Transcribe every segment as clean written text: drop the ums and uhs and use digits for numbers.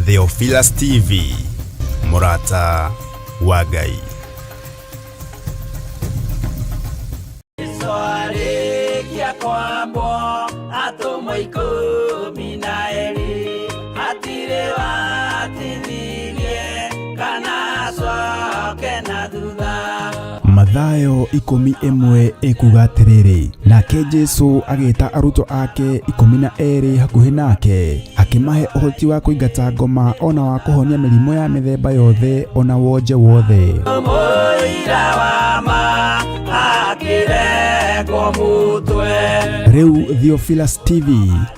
Theophilus TV, mũrata wa Ngai. Arĩkia kwambwo atũmwo 12 hatirĩ watithirie kana acoke na thutha. Mathayo 11 ĩkuga atĩrĩrĩ, nake Jesu agĩta arutwo ake 12 hakuhĩ nake, akĩmahe ũhoti wa kũingata ngoma ona wa kũhonia mĩrimũ ya mĩthemba yothe ona wonje wothe. Mũira wa ma akĩrengwo mũtwe. Rĩu Theophilus TV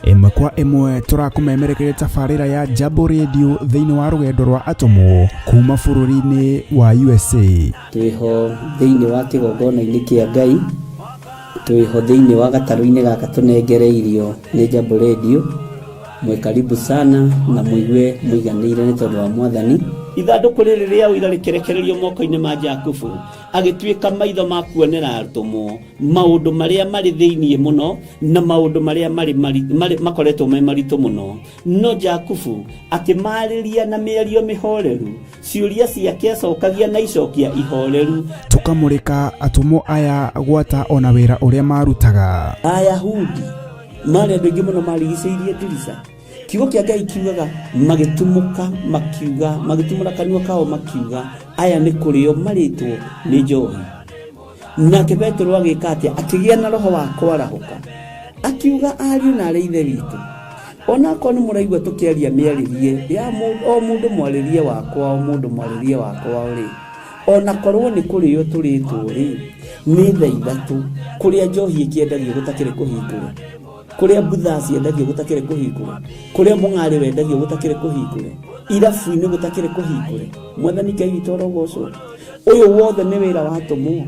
ĩmwe kwa ĩmwe tũrakũmemerekeria tabarĩra ya Jambo Radio thĩinĩ wa rũgendo rwa atũmwo kuma bũrũri-inĩ wa USA. Twĩho thĩinĩ wa kĩgongona-inĩ kĩa Ngai, twĩho thĩinĩ wa gatarũ-inĩ gaka tũnengereirio nĩ Jambo Radio. Mwĩ karibu sana na mũigue mũiganĩire nĩ tondũ wa Mwathani. Ithandũkũ rĩrĩ rĩa ũira rĩkĩrekererio moko-inĩ ma Jakubu, agĩtuĩka maitho ma kuonera atũmwo maũndũ marĩa marĩ thĩinĩ mũno na maũndũ marĩa marĩ makoretwo me maritũ mũno. No Jakubu akĩmarĩria na mĩario mĩhoreru, ciũria ciake acokagia na icokia ihoreru. Tũkamũrĩka atũmwo aya gwata ona wĩra ũrĩa marutaga. Ayahudi marĩ andũ aingĩ mũno marigicĩirie ndirica. Kiugo kĩa Ngai kiugaga magĩtumũka makiuga, magĩtumũra kanua kao makiuga, aya nĩ kũrĩo marĩtwo nĩ njohi. Nake Petero agĩka atĩa? Akĩgĩa na roho wa kwarahũka, akiuga, ariũ na arĩ ithe witũ, onakorwo nĩ mũraigua tũkĩaria mĩarĩrie ya o mũndũ mwarĩrie wakwa, o mũndũ mwarĩrie wakwa rĩ, onakorwo nĩ kũrĩo tũrĩtwo rĩ, nĩ thaa ithatũ kũrĩa njohi ĩkĩendagio gũtakĩrĩ kũhingũre, kũrĩa mbutha ciendagio gũtakĩrĩ kũhingũre, kũrĩa mũng'arĩ wendagio gũtakĩrĩ kũhingũre, irabu-inĩ gũtakĩrĩ kũhingũre. Mwathani Ngai witũ arogocwo. Ũyũ wothe nĩ wĩra wa atũmwo.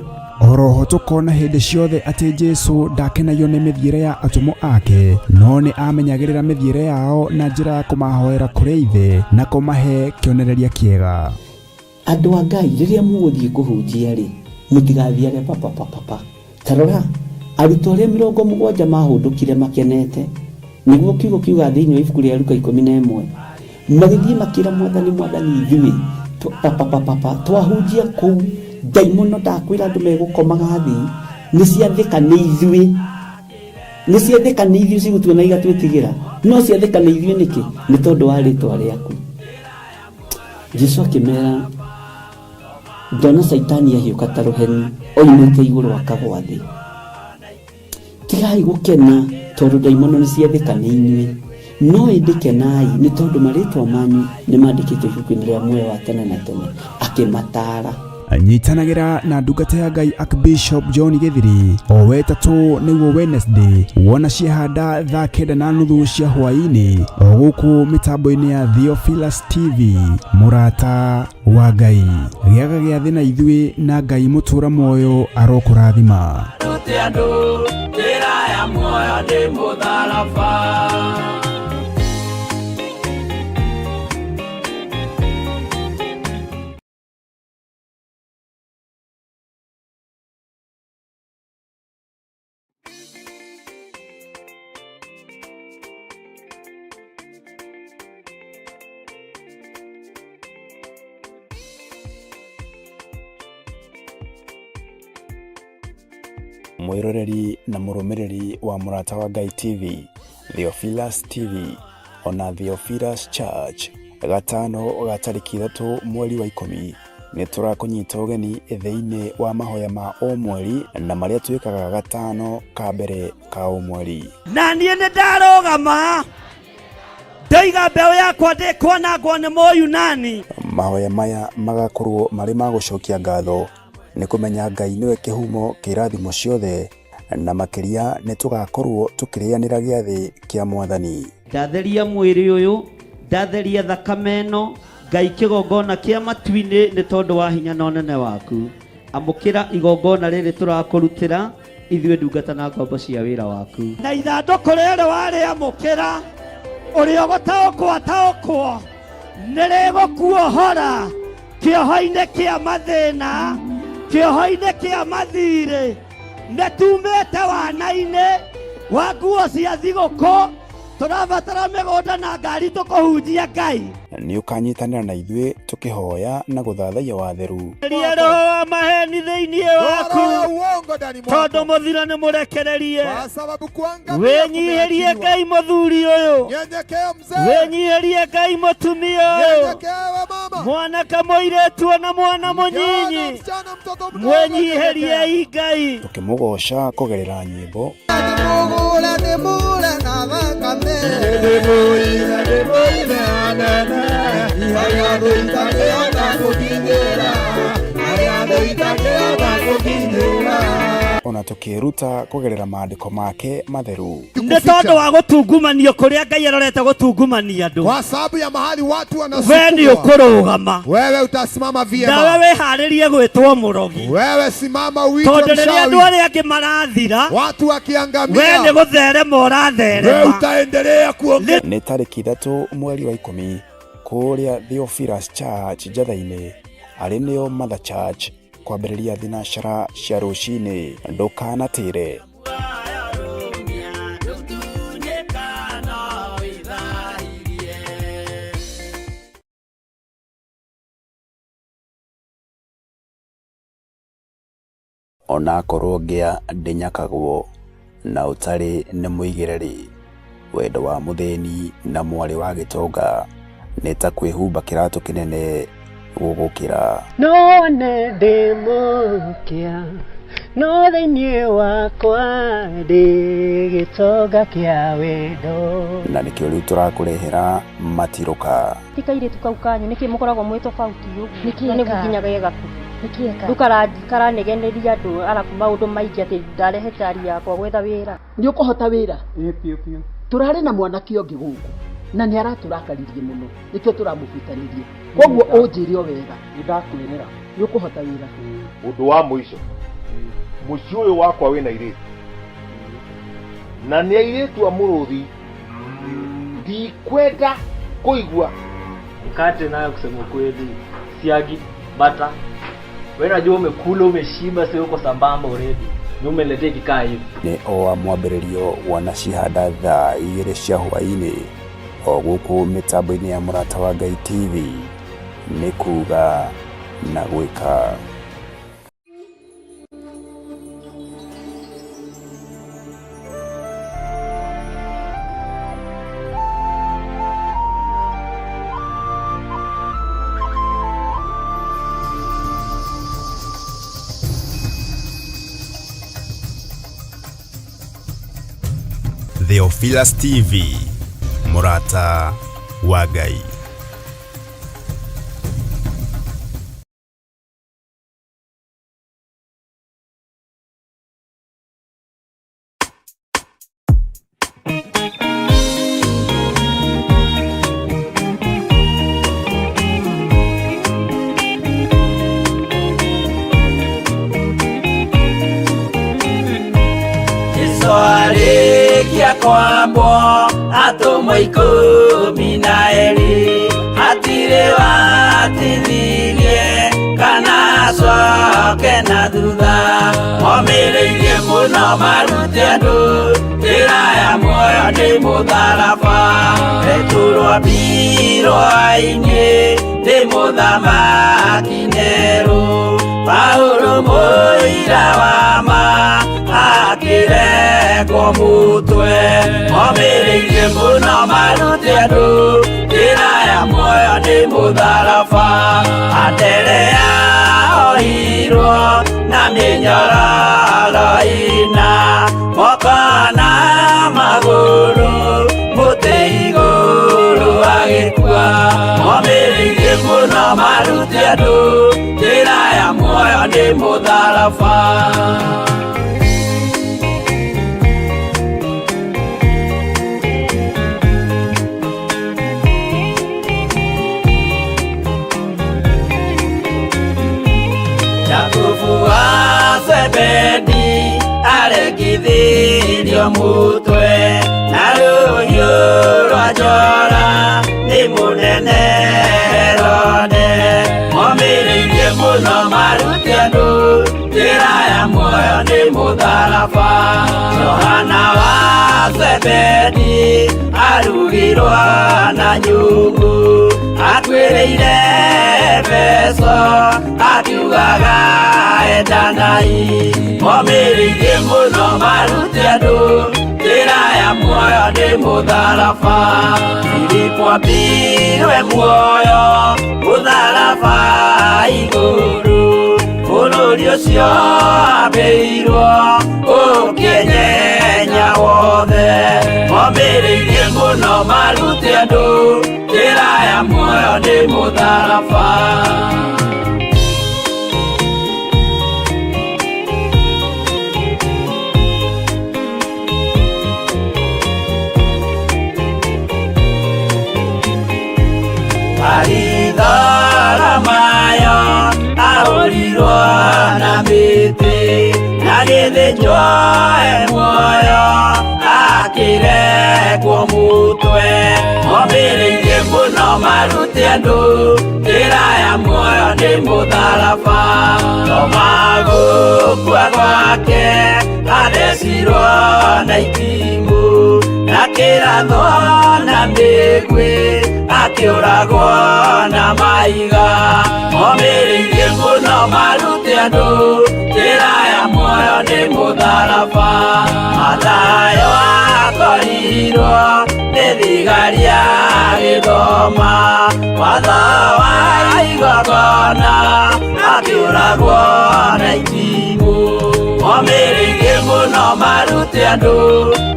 Oroho tũkona hĩndĩ ciothe atĩ Jesu ndakenagio nĩ mĩthiĩre ya atũmwo ake, no nĩ amenyagĩrĩra mĩthiĩre yao na njĩra ya kũmahoera kũrĩ Ithe na kũmahe kĩonereria kĩega. Andũ a Ngai, rĩrĩa mũgũthiĩ kũhunjia rĩ, mũtigathiage papapapapa. Ta rora, arutwo arĩa 70 mahũndũkire makenete, nĩguo kiugo kiugaga thĩinĩ wa ibuku rĩa Luka 11, magĩthiĩ makĩra Mwathani, Mwathani, ithuĩ papapapapa twahunjia kũu, ndaimono ndakwĩra andũ megũkomaga thĩ, nĩ ciathĩka nĩ ithuĩ, nĩ ciathĩka nĩ ithuĩ cigũtuona igatwĩtigĩra, no ciathĩka nĩ ithuĩ nĩkĩ? Nĩ tondũ wa rĩtwa rĩaku. Jesu akĩmera, ndona Caitani ahiũka ta rũheni oimĩte igũrũ akagwa thĩ. Tigai gũkena tondũ ndaimono nĩ ciathĩka nĩ inyuĩ, no ĩndĩ kenai nĩ tondũ marĩtwa manyu nĩ mandĩkĩtwo ibuku-inĩ rĩa muoyo wa tene na tene. Akĩmataara. Nyitanagĩra na ndungata ya Ngai Archbishop John Gĩthiri o wetatũ nĩguo Wednesday wona ciahanda thaa 9:30 cia hwaĩ-inĩ o gũkũ mĩtambo-inĩ ya Theophilus TV. Mũrata wa Ngai, gĩaga gĩathĩ na ithuĩ na Ngai mũtũra muoyo arokũrathima. Rute andũ njĩra ya muoyo nĩ mũtharaba. Mwĩroreri na mũrũmĩrĩri wa Mũrata wa Ngai TV, Theophilus TV, ona Theophilus Church, gatano ga tarĩki 3 mweri wa 10 nĩ tũrakũnyita ũgeni thĩinĩ wa mahoya ma o mweri na marĩa twĩkaga gatano ka mbere ka o mweri. Na niĩ nĩ ndarũgama ndoiga mbeũ yakwa ndĩkwanangwo nĩ Mũyunani. Mahoya maya magakorwo marĩ ma gũcokia ngatho nĩ kũmenya Ngai nĩwe kĩhumo kĩa irathimo ciothe, na makĩria nĩ tũgakorwo tũkĩrĩanĩra gĩathĩ kĩa Mwathani. Ndatheria mwĩrĩ ũyũ, ndatheria thakame ĩno, Ngai kĩgongona kĩa matu-inĩ nĩ tondũ wa hinya na ũnene waku. Amũkĩra igongona rĩrĩ tũrakũrutĩra Ithuĩ ndungata na ngombo cia wĩra waku. Na ithandũkũ rĩrĩ warĩamũkĩra, ũrĩa ũgũtaũkwo ataũkwo, nĩ rĩgũkuohora kĩoho-inĩ kĩa mathĩna, kĩoho-inĩ kĩa mathirĩ. Nĩ tumĩte wana-inĩ wa nguo cia thigũkũ, tũrabatara mĩgũnda na ngari tũkũhunjia Ngai. Nĩ ũkanyitanĩra na ithuĩ tũkĩhoya na gũthathaiya watheru. Eheria roho wa maheni thĩinĩ waku, Roho ya uongo ndani mwako. tondũ mũthiro nĩ mũrekererie. Kwa sababu kuangamia Wĩnyihĩrie kumeachiliwa. Ngai mũthuri ũyũ, Nyenyekea mzee, wĩnyihĩrie Ngai mũtumia ũyũ, nyenyekea we mama, mwanake mũirĩtu ona mwana kijana, mũnyinyi, msichana, mtoto mdogo, nyenyekea. mwĩnyihĩriei Ngai. Tũkĩmũgooca kũgerera nyĩmbo ona tũkĩĩruta kũgerera maandĩko make matheru. Nĩ tondũ wa gũtungumanio kũrĩa Ngai arorete gũtungumania andũ, Kwa sababu ya mahali watu we nĩ wanasukumwa, ũkũrũgama wewe utasimama nawe vyema. wĩharĩrie gwĩtwo mũrogi, Wewe simama uitwe tondũ rĩrĩa andũ mchawi. arĩa angĩ marathira, Watu we nĩ wakiangamia, gũtherema wewe ũratherema. utaendelea kuongea. Nĩ tarĩki 3 mweri wa 10 kũrĩa Theophilus Church Njatha-inĩ, arĩ nĩo Mother Church, kwambĩrĩria thinacara cia rũcinĩ. Ndũkanatĩre. Onakorwo ngĩa ndĩnyakagwo na ũtarĩ nĩ mũigĩre-rĩ, wendo wa mũthĩni na mwarĩ wa gĩtonga nĩ ta kwĩhumba kĩratũ kĩnene gũgũkĩra. No nĩ ndĩ mũkĩa, no thĩinĩ wakwa ndĩ gĩtonga kĩa wendo. Na nĩkĩo rĩu tũrakũrehera matirũka. Ti kairĩtu kau kanyu nĩkĩ mũkoragwo mwĩ tofauti ũguo? Nĩkĩ Na nĩ eka? gũkinyaga gĩgaku Nĩkĩ eka? rĩu karanegeneria andũ arabu maũndũ maingĩ atĩ ndarehe chari yakwa gwetha wĩra. Nĩ ũkũhota wĩra? Tũrarĩ na mwanake ũngĩ gũkũ na nĩ aratũrakaririe mũno, nĩkĩo tũramũbutanirie. Koguo ũnjĩre o wega. Nĩndakwĩrĩra. Nĩ ũkũhota wĩra? Ũndũ wa mũico, mũciĩ ũyũ wakwa wĩna airĩtu na nĩ airĩtu a mũrũthi, ndikwenda kũigua. Mkate nayo kusema kweli, siagi, bata. Wewe unajua umekula umeshiba, sio uko sambamba already. Ni umeniletea ikikaa hivi. Nĩ o wa mwambĩrĩrio wanacihanda thaa 2 cia hwaĩ-inĩ o gũkũ mĩtambo-inĩ ya Mũrata wa Ngai TV, nĩ kuga na gwĩka. Theophilus TV, Mũrata wa Ngai. Jesu arĩkia kwambwo atũmwo 12, hatirĩ watithirie kana acoke na thutha. Momĩrĩirie mũno marute andũ njĩra ya muoyo nĩ mũtharaba. Petero ambirwo-inĩ nĩ mũthamaki Nero, Paulo mũira wa ma akĩrengwo mũtwe. Momĩrĩirie mũno marute andũ njĩra ya muoyo nĩ mũtharaba. Anderea ohirwo na mĩnyororo ĩna, moko na magũrũ mũtĩ igũrũ agĩkua. Momĩrĩirie mũno marute andũ njĩra ya muoyo nĩ mũtharaba. Jakubu wa Zebedi arĩ Arekithirio mutwe na rũhiũ rwa njora nĩ mũnene Herode. Momĩrĩirie mũno marute andũ njĩra ya muoyo nĩ mũtharaba. Johana wa Zebedi arugirwo na nyungu, akuĩrĩire Efeso akiugaga endanai. Momĩrĩirie mũno marute andũ njĩra ya muoyo nĩ mũtharaba. Filipo ambirwe muoyo mũtharaba igũrũ, bũrũri ũcio ambĩirwo ũkĩnyenya wothe. Momĩrĩirie mũno marute andũ njĩra ya muoyo nĩ mũtharaba. Baritholomayo ahũrirwo na mĩtĩ, na gĩthĩnjwo e muoyo akĩrekwo mũtwe. Momĩrĩirie mũno marute andũ njĩra ya muoyo nĩ mũtharaba. Toma gũkua gwake athecirwo na itimũ, na kĩrathwo na mĩguĩ akĩũragwo na mahiga. Momĩrĩirie mũno marute andũ njĩra ya muoyo nĩ mũtharaba. Mathayo akorirwo nĩ thigari agĩthoma watho wa igongona, akĩũragwo na itimũ. Momĩrĩirie mũno marute andũ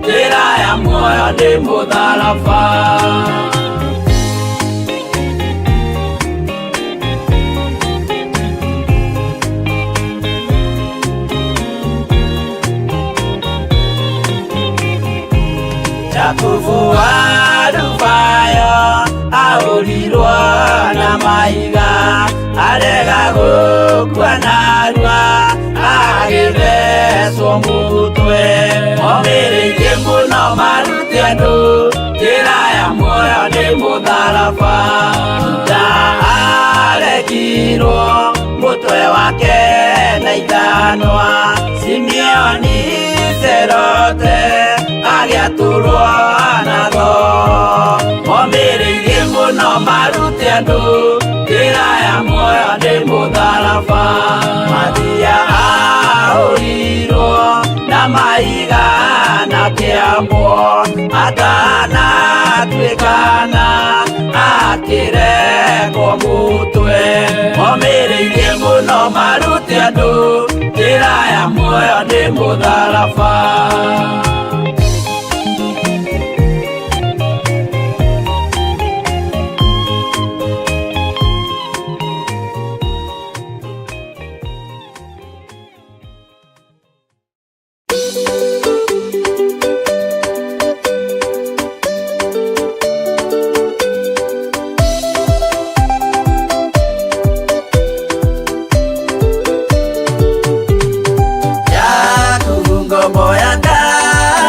njĩra ya muoyo nĩ mũtharaba. Jakubu wa Alufayo ahũrirwo na mahiga, arega gũkua narua agĩthecwo mũtwe. Momĩrĩirie mũno marute andũ njĩra ya muoyo nĩ mũtharaba. Juda arekirwo mũtwe wake na ithanwa, Simeoni Serote agĩatũrwo na thoo. Momĩrĩirie mũno marute andũ njĩra ya muoyo nĩ mũtharaba. Mathia ahũrirwo na mahiga na kĩambwo, atanatuĩkana akĩrekwo mũtwe. Momĩrĩirie mũno marute andũ njĩra ya muoyo nĩ mũtharaba. Jakubu ngombo ya Ngai.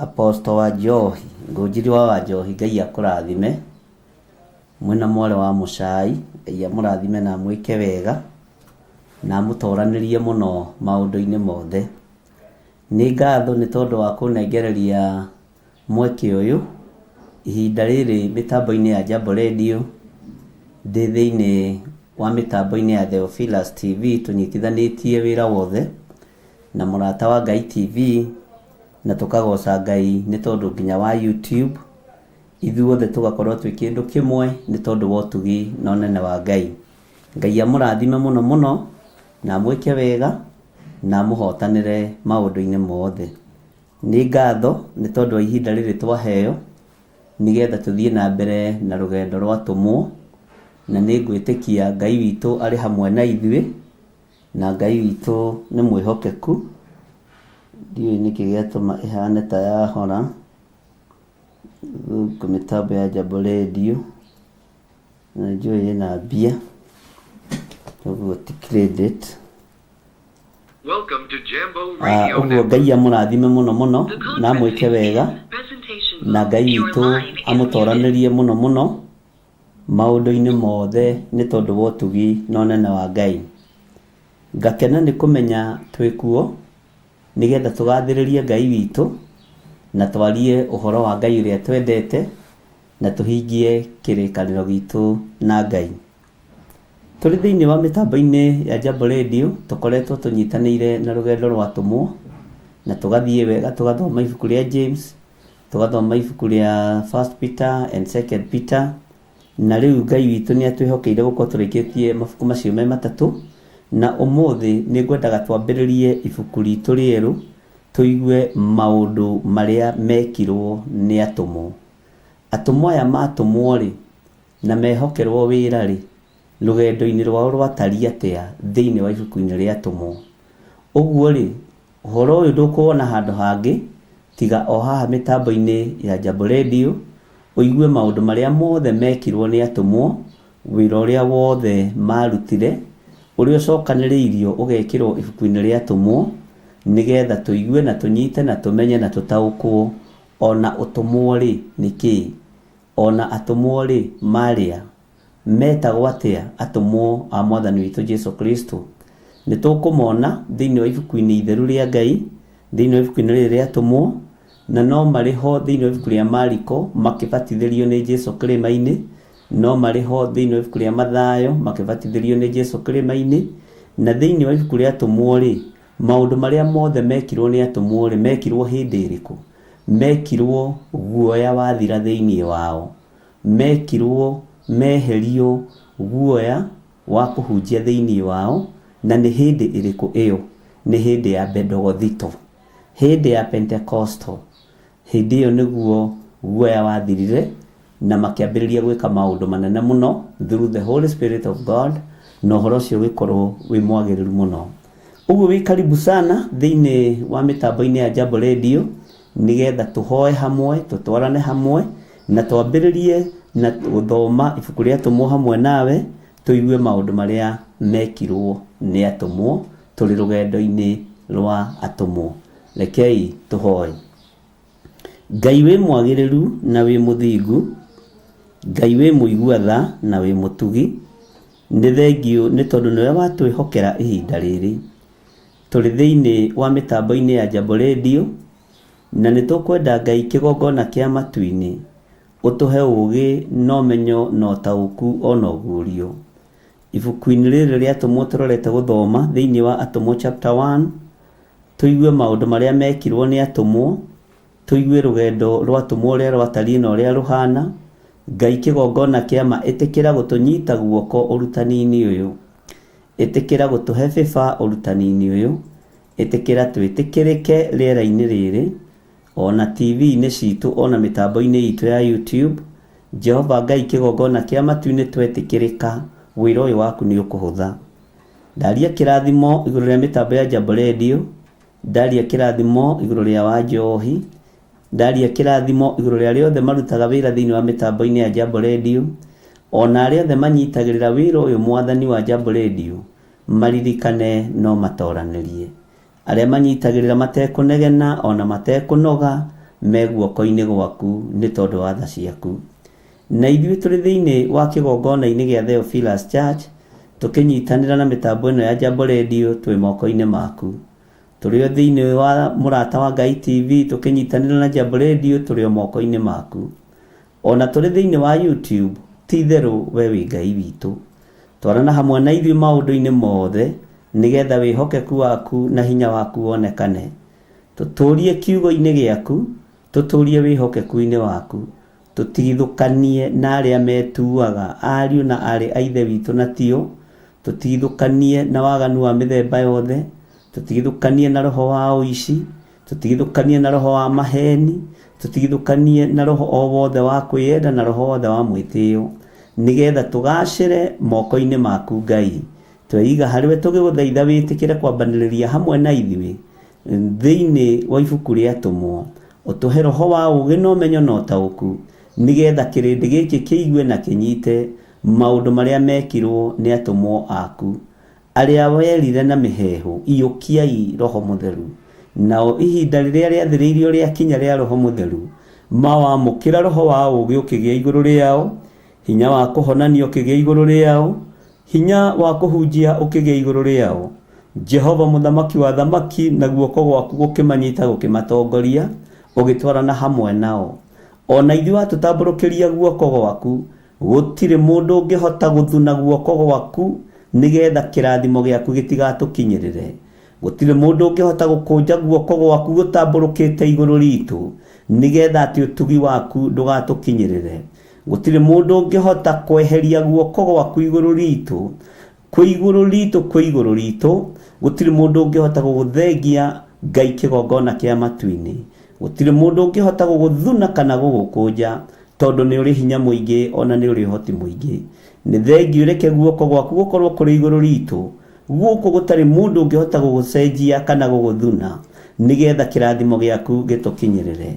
Apostle wa Njohi, Ngũnjiri wa Wanjohi, Ngai akũrathime. Mwĩna mwarĩ wa Mũcai, Ngai amũrathime na amwĩke wega na amũtoranĩrie mũno maũndũ-inĩ mothe. Nĩ ngatho nĩ tondũ wa kũnengereria mweke ũyũ ihinda rĩrĩ mĩtambo-inĩ ya Jambo Radio, ndĩ thĩinĩ wa mĩtambo-inĩ ya Theophilus TV tũnyitithanĩtie wĩra wothe na Mũrata wa Ngai TV na tũkagoca Ngai nĩ tondũ nginya wa YouTube ithuothe tũgakorwo twĩ kĩndũ kĩmwe nĩ tondũ wa ũtugi na ũnene wa Ngai. Ngai amũrathime mũno mũno na amwĩke wega na amũhotanĩre maũndũ-inĩ mothe. Nĩ ngatho nĩ tondũ wa ihinda rĩrĩ twaheo nĩgetha tũthiĩ na mbere na rũgendo rwa atũmwo, na nĩ ngwĩtĩkia Ngai witũ arĩ hamwe na ithuĩ, na Ngai witũ nĩ mwĩhokeku. Ndiũĩ nĩkĩ gĩatũma ĩhane ta yahora gũkũ mĩtambo ya Jambo Radio, na njũĩ ĩna mbia, ũguo ti credit. Ũguo Ngai amũrathime mũno mũno na amwĩke wega, na Ngai witũ amũtoranĩrie mũno mũno maũndũ-inĩ mothe nĩ tondũ wa ũtugi na ũnene wa Ngai. Ngakena nĩ kũmenya twĩ kuo nĩgetha tũgathĩrĩrie Ngai witũ na twarie ũhoro wa Ngai ũrĩa twendete na tũhingie kĩrĩkanĩro gitũ na Ngai. Tũrĩ thĩinĩ wa mĩtambo-inĩ ya Jambo Radio tũkoretwo tũnyitanĩire na rũgendo rwa atũmwo na tũgathiĩ wega tũgathoma ibuku rĩa James, tũgathoma ibuku rĩa First Peter and Second Peter, na rĩu Ngai witũ nĩ atwĩhokeire gũkorwo tũrĩkĩtie mabuku macio me matatũ, na ũmũthĩ nĩ ngwendaga twambĩrĩrie ibuku ritũ rĩerũ tũigue maũndũ marĩa mekirwo nĩ atũmwo. Atũmwo aya matũmwo rĩ, na mehokerwo wĩra rĩ, rũgendo-inĩ rwao rwatariĩ atĩa thĩinĩ wa ibuku-inĩ rĩa Atũmwo? Ũguo rĩ, ũhoro ũyũ ndũkũwona handũ hangĩ tiga o haha mĩtambo-inĩ ya Jambo Radio, ũigue maũndũ marĩa mothe mekirwo nĩ atũmwo, wĩra ũrĩa wothe marutire, ũrĩa ũcokanĩrĩirio ũgekĩrwo ibuku-inĩ rĩa Atũmwo, nĩgetha tũigue na tũnyite na tũmenye na tũtaũkwo ona ũtũmwo rĩ nĩ kĩĩ. O na atũmwo-rĩ, maarĩ a? Meetagwo atĩa atũmwo a Mwathani witũ Jesu Kristo? Nĩ tũkũmona thĩinĩ wa ibuku-inĩ itheru rĩa Ngai, thĩinĩ wa ibuku-inĩ rĩrĩ rĩa atũmwo, na no marĩ ho thĩinĩ wa ibuku rĩa Mariko makĩbatithĩrio nĩ Jesu kĩrĩma-inĩ, no marĩ ho thĩinĩ wa ibuku rĩa Mathayo makĩbatithĩrio nĩ Jesu kĩrĩma-inĩ, na thĩinĩ wa ibuku rĩa atũmwo-rĩ, maũndũ marĩa mothe mekirwo nĩ atũmwo-rĩ, mekirwo hĩndĩ ĩrĩkũ? Mekirwo guoya wathira thĩinĩ wao. Mekirwo meherio guoya wa kũhunjia thĩinĩ wao, na nĩ hĩndĩ ĩrĩkũ ĩyo? Nĩ hĩndĩ ya Bendegothito, hĩndĩ ya Pentekosto. Hĩndĩ ĩyo nĩguo guoya wathirire na makĩambĩrĩria gwĩka maũndũ manene mũno through the Holy Spirit of God, na ũhoro ũcio ũgĩkorwo wĩ mwagĩrĩru mũno. Ũguo wĩ karibu sana thĩinĩ wa mĩtambo-inĩ ya Jambo Radio nĩgetha tũhoe hamwe, tũtwarane hamwe na twambĩrĩrie na gũthoma ibuku rĩa Atũmwo hamwe nawe, tũigue maũndũ marĩa mekirwo nĩ atũmwo tũrĩ rũgendo-inĩ rwa atũmwo. Rekei tũhoe. Ngai wĩ mwagĩrĩru na wĩ mũthingu, Ngai wĩ mũigua tha na wĩ mũtugi, nĩ thengiũ nĩ tondũ nĩwe watwĩhokera ihinda rĩrĩ. Tũrĩ thĩinĩ wa mĩtambo-inĩ ya Jambo Radio, na nĩ tũkwenda Ngai kĩgongona kĩa matu-inĩ, ũtũhe ũũgĩ na ũmenyo na ũtaũku ona ũguũrio. Ibuku-inĩ rĩrĩ rĩa Atũmwo tũrorete gũthoma thĩinĩ wa Atũmwo chapter 1, tũigue maũndũ marĩa mekirwo nĩ atũmwo, tũigue rũgendo rwa atũmwo ũrĩa rwatariĩ na ũrĩa rũhana. Ngai kĩgongona kĩa ma ĩtĩkĩra gũtũnyita guoko ũrutani-inĩ ũyũ. Ĩtĩkĩra gũtũhe favor ũrutani-inĩ ũyũ. Ĩtĩkĩra twĩtĩkĩrĩke rĩera-inĩ rĩrĩ, ona TV-inĩ citũ ona mĩtambo-inĩ itũ ya YouTube. Jehova Ngai kĩgongona kĩa matu-inĩ twetĩkĩrĩka, wĩra ũyũ waku nĩ ũkũhũtha. Ndaria kĩrathimo igũrũ rĩa mĩtambo ya Jambo Radio, ndaria kĩrathimo igũrũ rĩa Wanjohi, ndaria kĩrathimo igũrũ rĩa arĩa othe marutaga wĩra thĩinĩ wa mĩtambo-inĩ ya Jambo Radio, ona arĩa othe manyitagĩrĩra wĩra ũyũ mwathani wa Jambo Radio, maririkane no matoranĩrie. Arĩa manyitagĩrĩra matekũnegena ona matekũnoga, me guoko-inĩ gwaku nĩ tondũ wa tha ciaku. Na ithuĩ tũrĩ thĩinĩ wa kĩgongona-inĩ gĩa Theophilus Church tũkĩnyitanĩra na mĩtambo ĩno ya Jambo Radio twĩ moko-inĩ maku. Tũrĩ o thĩinĩ wa Mũrata wa Ngai TV tũkĩnyitanĩra na Jambo Radio tũrĩ o moko-inĩ maku. Ona tũrĩ thĩinĩ wa YouTube ti itherũ we wĩ Ngai witũ. Twarana hamwe na ithuĩ maũndũ-inĩ mothe nĩgetha wĩhokeku waku na hinya waku wonekane. Tũtũrie kiugo-inĩ gĩaku, tũtũrie wĩhokeku-inĩ waku. Tũtigithũkanie na arĩa metuaga ariũ na aarĩ a Ithe witũ na tio, tũtigithũkanie na waganu wa mĩthemba yothe, tũtigithũkanie na roho wa ũici, tũtigithũkanie na roho wa maheni, tũtigithũkanie na roho o wothe wa kwĩyenda na roho wothe wa mwĩtĩo, nĩgetha tũgacĩre moko-inĩ maku Ngai. Tweiga harĩwe tũgĩgũthaitha wĩtĩkĩre kwambanĩrĩria hamwe na ithuĩ thĩinĩ wa ibuku rĩa Atũmwo, ũtũhe roho wa ũũgĩ na ũmenyo na ũtaũku, nĩgetha kĩrĩndĩ gĩkĩ kĩigue na kĩnyite maũndũ marĩa mekirwo nĩ atũmwo aku, arĩa werire na mĩheehũ, iyũkiai Roho Mũtheru. Nao ihinda rĩrĩa rĩathĩrĩirio rĩakinya rĩa Roho Mũtheru, mawamũkĩra roho wa ũũgĩ ũkĩgĩa igũrũ rĩao, hinya wa kũhonania ũkĩgĩa igũrũ rĩao, hinya wa kũhunjia ũkĩgĩa igũrũ rĩao. Jehova mũthamaki wa thamaki na guoko gwaku gũkĩmanyita gũkĩmatongoria, ũgĩtwarana hamwe nao. Ona ithuĩ watũtambũrũkĩria guoko gwaku, gũtirĩ mũndũ ũngĩhota gũthuna guoko gwaku nĩgetha kĩrathimo gĩaku gĩtigatũkinyĩrĩre. Gũtirĩ mũndũ ũngĩhota gũkũnja guoko gwaku gũtambũrũkĩte igũrũ ritũ nĩgetha atĩ ũtugi waku ndũgatũkinyĩrĩre. Gũtirĩ mũndũ ũngĩhota kweheria guoko gwaku igũrũ ritũ, kwĩ igũrũ ritũ, kwĩ igũrũ ritũ. Gũtirĩ mũndũ ũngĩhota gũgũthengia Ngai kĩgongona kĩa matu-inĩ. Gũtirĩ mũndũ ũngĩhota gũgũthuna kana gũgũkũnja, tondũ nĩ ũrĩ hinya mũingĩ ona nĩ ũrĩ ũhoti mũingĩ. Nĩ thengiũ reke guoko gwaku gũkorwo kũrĩ igũrũ ritũ, gũkũ gũtarĩ mũndũ ũngĩhota gũgũcenjia kana gũgũthuna, nĩgetha kĩrathimo gĩaku gĩtũkinyĩrĩre.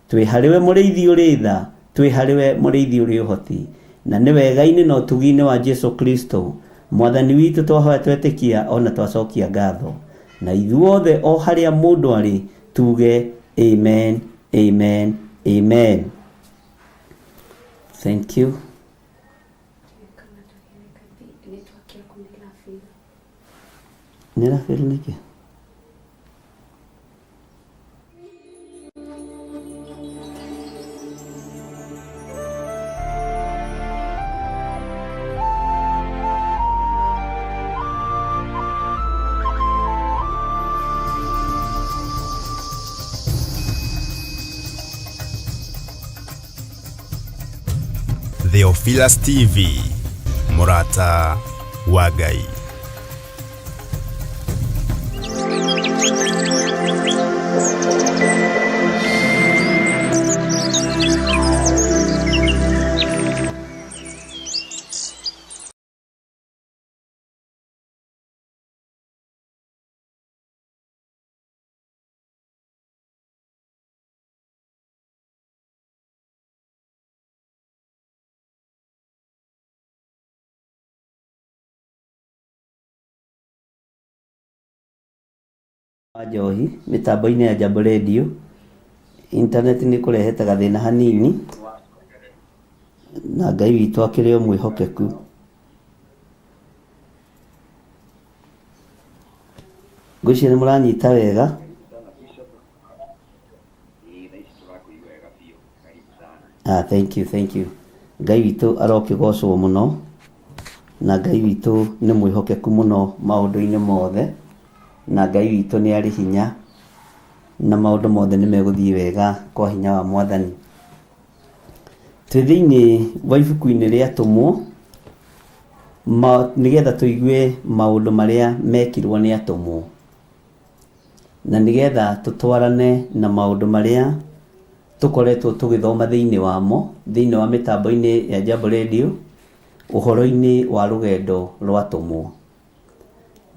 Twĩ harĩwe mũrĩithi ũrĩ tha, twĩ harĩwe mũrĩithi ũrĩ ũhoti, na nĩ wega-inĩ na ũtugi-inĩ wa Jesu Kristo mwathani witũ twahoya twetĩkia ona twacokia ngatho. Na ithuothe o harĩa mũndũ arĩ tuge amen, amen, amen. Thank you. Nĩ ĩrabĩrwo nĩkĩ? Theophilus TV, Mũrata wa Ngai. Wa njohi mĩtambo-inĩ ya Jambo Radio, internet nĩ kũrehete gathĩna hanini, na Ngai witũ akĩrĩ o mwĩhokeku. Ngwĩciria nĩ mũranyita wega. Ah, thank you, thank you. Ngai witũ arokĩgocwo mũno, na Ngai witũ nĩ mwĩhokeku mũno maũndũ-inĩ mothe, na Ngai witũ nĩ arĩ hinya, na maũndũ mothe nĩ megũthiĩ wega kwa hinya wa Mwathani. Twĩ thĩinĩ wa ibuku-inĩ rĩa Atũmwo, nĩgetha tũigue maũndũ marĩa mekirwo nĩ atũmwo, na nĩgetha tũtwarane na maũndũ marĩa tũkoretwo tũgĩthoma thĩinĩ wamo, thĩinĩ wa mĩtambo-inĩ ya Jambo Radio, ũhoro-inĩ wa rũgendo rwa atũmwo.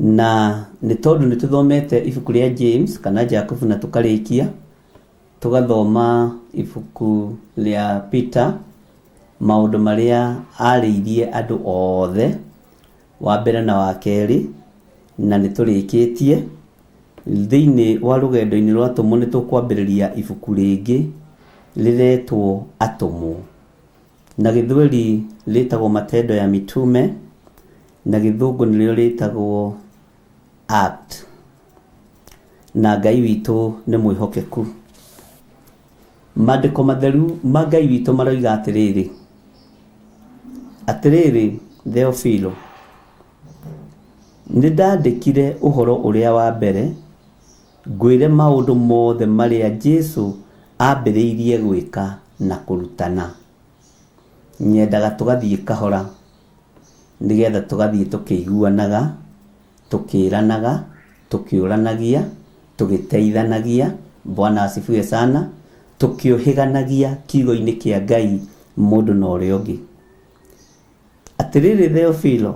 Na nĩ tondũ nĩ tũthomete ibuku rĩa James kana Jakubu na tũkarĩkia, tũgathoma ibuku rĩa Peter, maũndũ marĩa arĩirie andũ othe, wa mbere na wa kerĩ, na nĩ tũrĩkĩtie. Thĩinĩ wa rũgendo-inĩ rwa atũmwo nĩ tũkwambĩrĩria ibuku rĩngĩ Rĩretwo Atũmwo. Na gĩthweri rĩtagwo Matendo ya Mitume, na gĩthũngũ nĩrĩo rĩtagwo Act. Na Ngai witũ nĩ mwĩhokeku. Maandĩko matheru ma Ngai witũ maroiga atĩrĩrĩ, Atĩrĩrĩ Theofilo, nĩ ndandĩkire ũhoro ũrĩa wa mbere, ngwĩre maũndũ mothe marĩa Jesu ambĩrĩirie gwĩka na kũrutana. Nyendaga tũgathiĩ kahora, nĩgetha tũgathiĩ tũkĩiguanaga, tũkĩranaga, tũkĩũranagia, tũgĩteithanagia, Bwana asifiwe sana, tũkĩũhĩganagia kiugo-inĩ kĩa Ngai mũndũ na ũrĩa ũngĩ. Atĩrĩrĩ Theofilo,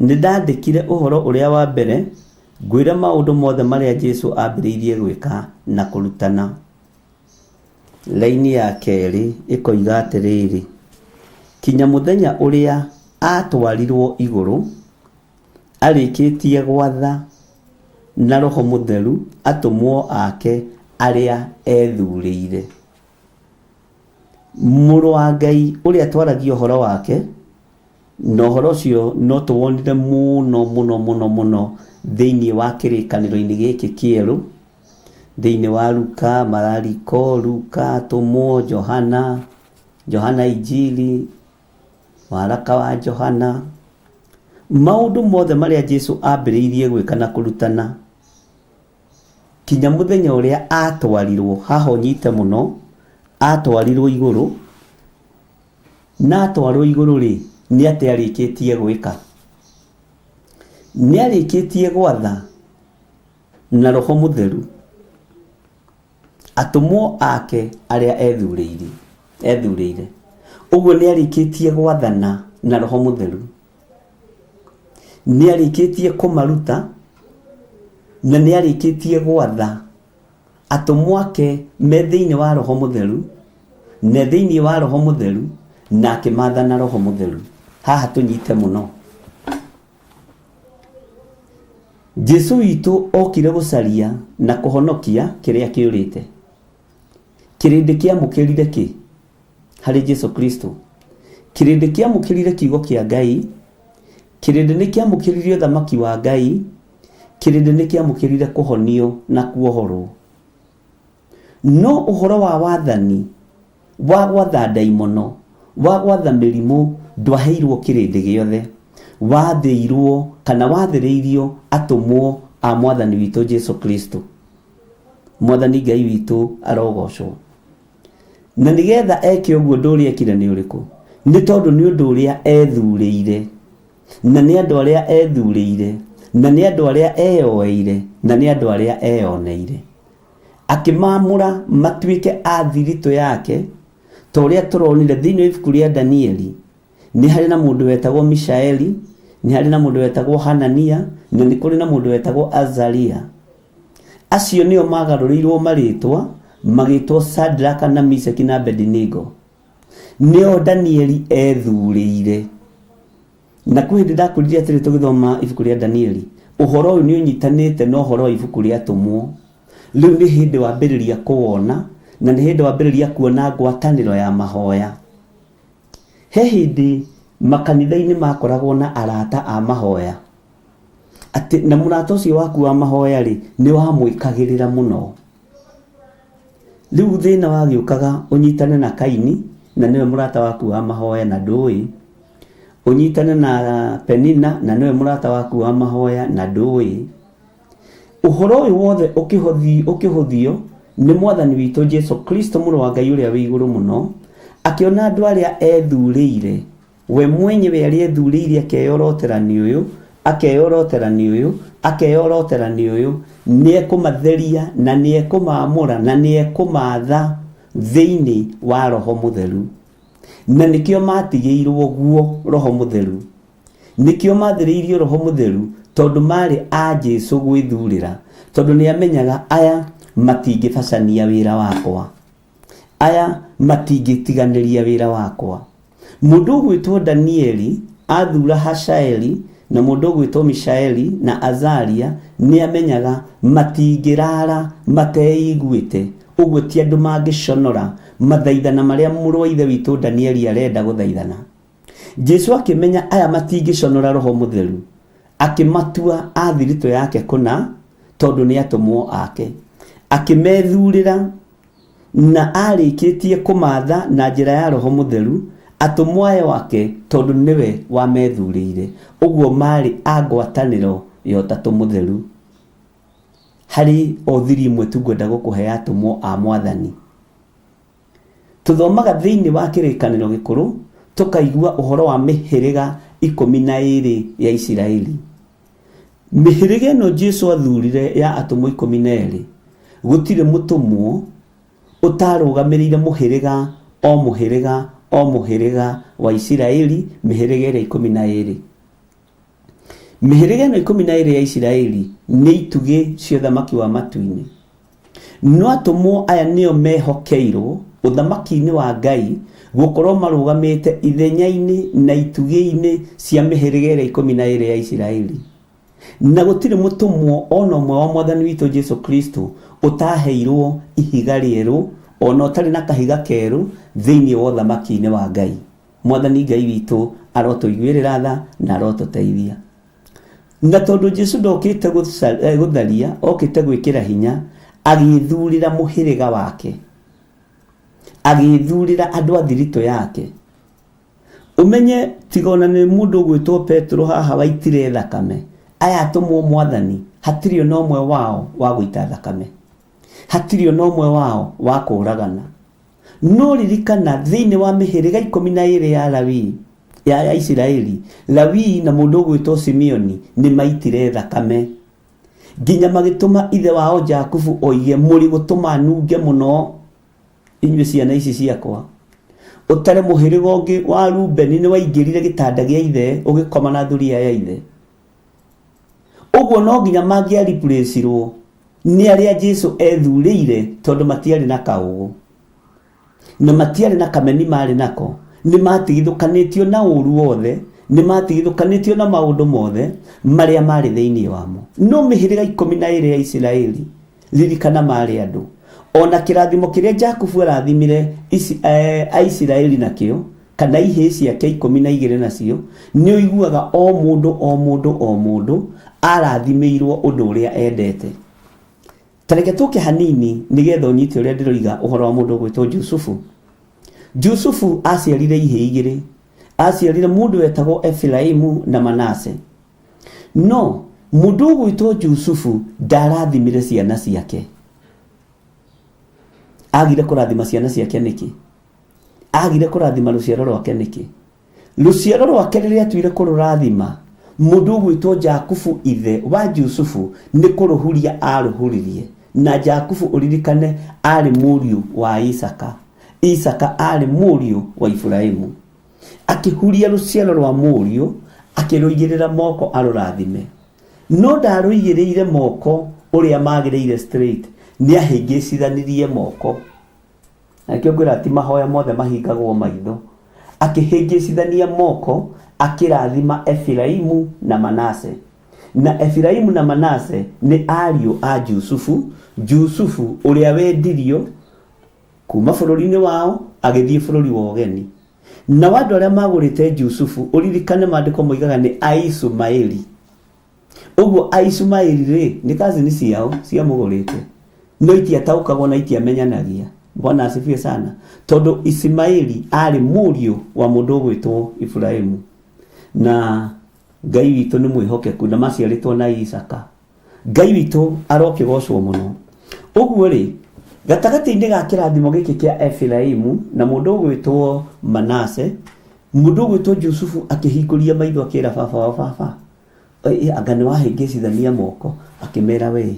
nĩ ndandĩkire ũhoro ũrĩa wa mbere, ngwĩre maũndũ mothe marĩa Jesu ambĩrĩirie gwĩka na kũrutana. Raini ya kerĩ ĩkoiga atĩrĩrĩ, kinya mũthenya ũrĩa aatwarirwo igũrũ, arĩkĩtie gwatha na Roho Mũtheru atũmwo ake arĩa ethurĩire. Mũrũ wa Ngai ũrĩa twaragia ũhoro wake, na ũhoro ũcio no tũwonire mũno mũno mũno mũno thĩinĩ wa kĩrĩkanĩro-inĩ gĩkĩ kĩerũ, thĩinĩ wa Luka, Marariko, Luka, Atũmwo, Johana, Johana Injili, waraka wa Johana, maũndũ mothe marĩa Jesu ambĩrĩirie gwĩka na kũrutana kinya mũthenya ũrĩa atwarirwo, haha ũnyite mũno, atwarirwo igũrũ, na atwarwo igũrũ rĩ, nĩ atĩ arĩkĩtie gwĩka? Nĩ arĩkĩtie gwatha na Roho Mũtheru atũmwo ake arĩa ethurĩire, ethurĩire. Ũguo nĩ arĩkĩtie gwathana na Roho Mũtheru, nĩ arĩkĩtie kũmaruta, na nĩ arĩkĩtie gwatha atũmwo ake me thĩinĩ wa Roho Mũtheru, na thĩinĩ wa Roho Mũtheru, na akĩmatha na Roho Mũtheru. Haha tũnyite mũno. Jesu witũ okire gũcaria na kũhonokia kĩrĩa kĩũrĩte. Kĩrĩndĩ kĩamũkĩrire kĩ harĩ Jesu Kristo? Kĩrĩndĩ kĩamũkĩrire kiugo kĩa Ngai, kĩrĩndĩ nĩ kĩamũkĩrire ũthamaki wa Ngai, kĩrĩndĩ nĩ kĩamũkĩrire kũhonio na kuohorwo. No ũhoro wa wathani, wa gwatha ndaimono, wa gwatha mĩrimũ ndwaheirwo kĩrĩndĩ gĩothe. Wathĩirwo kana wathĩrĩirio atũmwo a Mwathani witũ Jesu Kristo. Mwathani Ngai witũ arogocwo. Na nĩgetha eke ũguo ũndũ ũrĩa ekire nĩ ũrĩkũ? Nĩ tondũ nĩ ũndũ ũrĩa ethurĩire, na nĩ andũ arĩa ethurĩire, na nĩ andũ arĩa eyoeire, na nĩ andũ arĩa eyoneire. Akĩmaamũra matuĩke a thiritũ yake, ta ũrĩa tũronire thĩinĩ wa ibuku rĩa Danieli. Nĩ harĩ na mũndũ wetagwo Mishaeli, nĩ harĩ na mũndũ wetagwo Hanania, na nĩ kũrĩ na mũndũ wetagwo Azaria. Acio nĩo magarũrĩirwo marĩtwa magĩtwo Sadraka na Mishaki na Abednego. Nĩo Danieli ethurĩire. Na kwĩ hĩndĩ ndakwĩrire atĩrĩ tũgĩthoma ibuku rĩa Danieli, ũhoro ũyũ nĩ ũnyitanĩte na ũhoro wa ibuku rĩa Atũmwo. Rĩu nĩ hĩndĩ wambĩrĩria kũwona, na nĩ hĩndĩ wambĩrĩria kuona ngwatanĩro ya mahoya. He hĩndĩ makanitha-inĩ makoragwo na arata a mahoya, atĩ na mũrata ũcio waku wa mahoya rĩ, nĩ wamwĩkagĩrĩra mũno. Rĩu thĩna wagĩũkaga ũnyitane na Kaini, na nĩwe mũrata waku wa mahoya na ndũĩ, ũnyitane na Penina, na nĩwe mũrata waku wa mahoya na ndũĩ. Ũhoro ũyũ wothe ũkĩhũthio nĩ Mwathani witũ Jesu Kristo mũrũ wa Ngai ũrĩa wĩ igũrũ mũno, akĩona andũ arĩa ethurĩire, we mwenyewe arĩa ethurĩire akeyorotera nĩ ũyũ, akeyorotera nĩ ũyũ, akeyorotera nĩ ũyũ, nĩ ekũmatheria na nĩ ekũmaamũra na nĩ ekũmaatha thĩinĩ wa Roho Mũtheru. Na nĩkĩo matigĩirwo guo Roho Mũtheru. Nĩkĩo mathĩrĩirio Roho Mũtheru, tondũ marĩ a Jesu gwĩthurĩra, tondũ nĩ amenyaga aya matingĩbacania wĩra wakwa, aya matingĩtiganĩria wĩra wakwa. Mũndũ ũgwĩtwo Danieli athura Hashaeli na mũndũ ũgwĩtwo Mishaeli na Azaria, nĩ amenyaga matingĩrara mateiguĩte Ũguo ti andũ mangĩconora mathaithana marĩa mũrũ wa ithe witũ Danieli arenda gũthaithana. Jesu akĩmenya aya matingĩconora Roho Mũtheru, akĩmatua a thiritũ yake kũna, tondũ nĩ atũmwo ake. Akĩmethurĩra na arĩkĩtie kũmatha na njĩra ya Roho Mũtheru atũmwo ayo ake, tondũ nĩwe wamethurĩire. Ũguo marĩ a ngwatanĩro ya Ũtatũ Mũtheru. Harĩ o thiri ĩmwe tu ngwenda gũkũhe ya atũmwo a Mwathani. Tũthomaga thĩinĩ wa Kĩrĩkanĩro Gĩkũrũ tũkaigua ũhoro wa mĩhĩrĩga 12 ya Isiraeli. Mĩhĩrĩga ĩno Jesu athurire ya atũmwo 12, gũtirĩ mũtũmwo ũtarũgamĩrĩire mũhĩrĩga o mũhĩrĩga o mũhĩrĩga wa Isiraeli, mĩhĩrĩga ĩrĩa 12. Mĩhĩrĩga ĩno 12 ya Isiraeli nĩ itugĩ cia ũthamaki wa matu-inĩ. No atũmwo aya nĩo mehokeirwo ũthamaki-inĩ wa Ngai gũkorwo marũgamĩte ithenya-inĩ na itugĩ-inĩ cia mĩhĩrĩga ĩrĩa 12 ya Isiraeli. Na gũtirĩ mũtũmwo ona ũmwe wa Mwathani witũ Jesu Kristo ũtaheirwo ihiga rĩerũ ona ũtarĩ na kahiga kerũ thĩinĩ wa ũthamaki-inĩ wa Ngai. Mwathani Ngai witũ arotũiguĩrĩra tha na arotũteithia. Na tondũ Jesu ndokĩte gũtharia, okĩte gwĩkĩra hinya, agĩĩthurĩra mũhĩrĩga wake, agĩĩthurĩra andũ a thiritũ yake. Ũmenye tiga ona nĩ mũndũ ũgwĩtwo Petero haha waitire thakame, aya atũmwo Mwathani hatirĩ ona ũmwe wao wa gũita thakame, hatirĩ ona ũmwe wao wa kũũragana. No ririkana thĩinĩ wa mĩhĩrĩga 12 ya Lawii, ya Isiraeli, Lawii na mũndũ ũgwĩtwo Simeoni nĩ maitire thakame nginya magĩtũma ithe wao Jakubu oige, mũrĩ gũtũma nunge mũno inyuĩ ciana ici ciakwa. Ũtare mũhĩrĩga ũngĩ wa Rubeni nĩ waingĩrire gĩtanda gĩa ithe ũgĩkoma na thuriya ya ithe. Ũguo no nginya mangĩariplacirwo nĩ arĩa Jesu ethurĩire, tondũ matiarĩ na kaũgũ na matiarĩ na kameni marĩ nako. Nĩ matigithũkanĩtio na ũru wothe, nĩ matigithũkanĩtio na maũndũ mothe marĩa marĩ thĩinĩ wamo. No mĩhĩrĩga 12 ya Isiraeli, ririkana marĩ andũ. Ona kĩrathimo kĩrĩa Jakubu arathimire Aisiraeli nakĩo, kana ihĩĩ ciake 12 nacio, nĩ ũiguaga o mũndũ o mũndũ o mũndũ arathimĩirwo ũndũ ũrĩa endete. Ta reke tũke hanini nĩgetha ũnyite ũrĩa ndĩroiga ũhoro wa mũndũ ũgwĩtwo Jusufu. Jusufu aciarire ihĩĩ igĩrĩ. Aciarire mũndũ wetagwo Efiraimu na Manase. No mũndũ ũgwĩtwo Jusufu ndarathimire ciana ciake. Agire kũrathima ciana ciake nĩkĩ? Agire kũrathima rũciaro rwake nĩkĩ? Rũciaro rwake rĩrĩa atuire kũrũrathima, mũndũ ũgwĩtwo Jakubu ithe wa Jusufu nĩ kũrũhuria arũhuririe. Na Jakubu ũririkane arĩ mũriũ wa Isaka. Isaka arĩ mũriũ wa Iburaimu. Akĩhuria rũciaro rwa mũriũ, akĩrũigĩrĩra moko arũrathime. No ndarũigĩrĩire moko ũrĩa magĩrĩire straight, nĩ ahĩngĩcithanirie moko. Na nĩkĩo ngwĩra ti mahoya mothe mahingagwo maitho. Akĩhĩngĩcithania moko, akĩrathima Efiraimu na Manase. Na Efiraimu na Manase nĩ ariũ a Jusufu, Jusufu ũrĩa wendirio kuma bũrũri-inĩ wao agĩthiĩ bũrũri wa ũgeni. Nao andũ arĩa magũrĩte Jusufu, ũririkane maandĩko moigaga nĩ Aisumaeli. Ũguo Aisumaeli rĩ, nĩ kazini ciao ciamũgũrĩte, no itiataũkagwo na itiamenyanagia. Bwana asifiwe sana. Tondũ Isimaeli arĩ mũriũ wa mũndũ ũgwĩtwo Iburaimu, na Ngai witũ nĩ mwĩhokeku, na maciarĩtwo na Isaka. Ngai witũ arokĩgocwo mũno. Ũguo rĩ, gatagatĩ-inĩ ga kĩrathimo gĩkĩ kĩa Efiraimu na mũndũ ũgwĩtwo Manase, mũndũ ũgwĩtwo Jusufu akĩhingũria maitho akĩra baba wao, baba, anga nĩ wahĩngĩcithania moko, akĩmera we,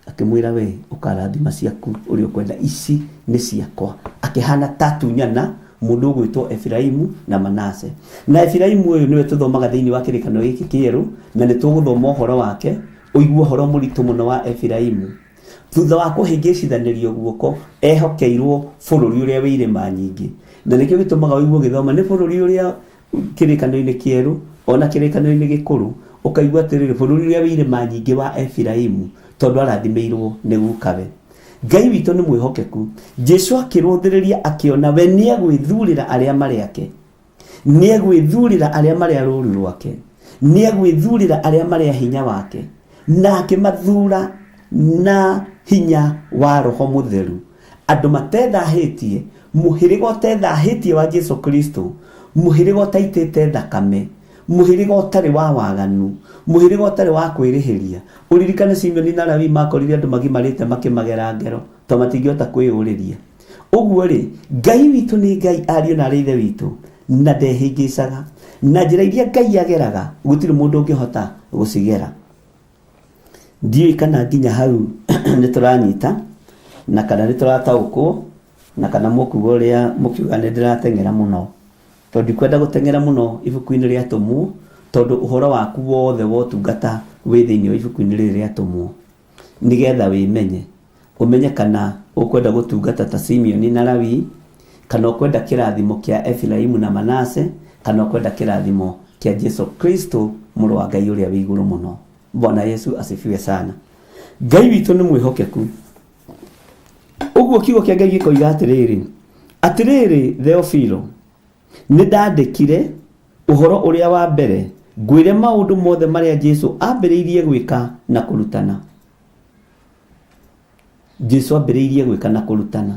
akĩmwĩra we, ũkarathima ciaku ũrĩa ũkwenda, ici nĩ ciakwa. Akĩhana ta tunyana mũndũ ũgwĩtwo Efiraimu na Manase. Na Efiraimu ũyũ nĩwe tũthomaga thĩinĩ wa kĩrĩkanĩro gĩkĩ kĩerũ, na nĩ tũgũthoma ũhoro wake, ũigue ũhoro mũritũ mũno wa Efiraimu. Thutha wa kũhĩngĩcithanĩrio guoko, ehokeirwo bũrũri ũrĩa wĩ irĩma nyingĩ. Na nĩkĩo gĩtũmaga ũigue ũgĩthoma nĩ bũrũri ũrĩa kĩrĩkanĩro-inĩ kĩerũ ona kĩrĩkanĩro-inĩ gĩkũrũ, ũkaigua atĩrĩrĩ, bũrũri ũrĩa wĩ irĩma nyingĩ wa Efiraimu, tondũ arathimĩirwo nĩ gukawe. Ngai witũ nĩ mwĩhokeku. Jesu akĩrũthĩrĩria akĩona we nĩegwĩthurĩra arĩa marĩ ake, nĩegwĩthurĩra arĩa marĩ a rũũru rwake, nĩegwĩthurĩra arĩa marĩ a hinya wake, na akĩmathura na hinya wa Roho Mũtheru, andũ matethahĩtie, mũhĩrĩga ũtethahĩtie wa Jesu Kristo, mũhĩrĩga ũtaitĩte thakame, mũhĩrĩga ũtarĩ wa waganu, mũhĩrĩga ũtarĩ wa kwĩrĩhĩria. Ũririkane Simeoni na Lawi makorire andũ magimarĩte makĩmagera ngero, to matingĩhota kwĩyũrĩria. Ũguo rĩ, Ngai witũ nĩ Ngai ariũ na arĩ ithe witũ, na ndehĩngĩcaga. Na njĩra iria Ngai ageraga, gũtirĩ mũndũ ũngĩhota gũcigera. Ndiũĩ kana nginya hau nĩ tũranyita, na kana nĩ tũrataũkwo, na kana mũkuga ũrĩa mũkiuga nĩ ndĩrateng'era mũno. Tondũ ndikwenda gũteng'era mũno ibuku-inĩ rĩa Atũmwo, tondũ ũhoro waku wothe wa ũtungata wĩ thĩinĩ wa ibuku-inĩ rĩrĩ rĩa Atũmwo. Nĩgetha wĩmenye, ũmenye kana ũkwenda gũtungata ta Simeoni na Lawi, kana ũkwenda kĩrathimo kĩa Efiraimu na Manase, kana ũkwenda kĩrathimo kĩa Jesu Kristo mũrũ wa Ngai ũrĩa wĩ igũrũ mũno. Bwana Yesu asifiwe sana. Ngai witũ nĩ mwĩhokeku. Ũguo kiugo kĩa Ngai gĩkoiga atĩrĩrĩ, atĩrĩrĩ Theofilo, nĩ ndandĩkire ũhoro ũrĩa wa mbere ngwĩre maũndũ mothe marĩa Jesu ambĩrĩirie gwĩka na kũrutana. Jesu ambĩrĩirie gwĩka na kũrutana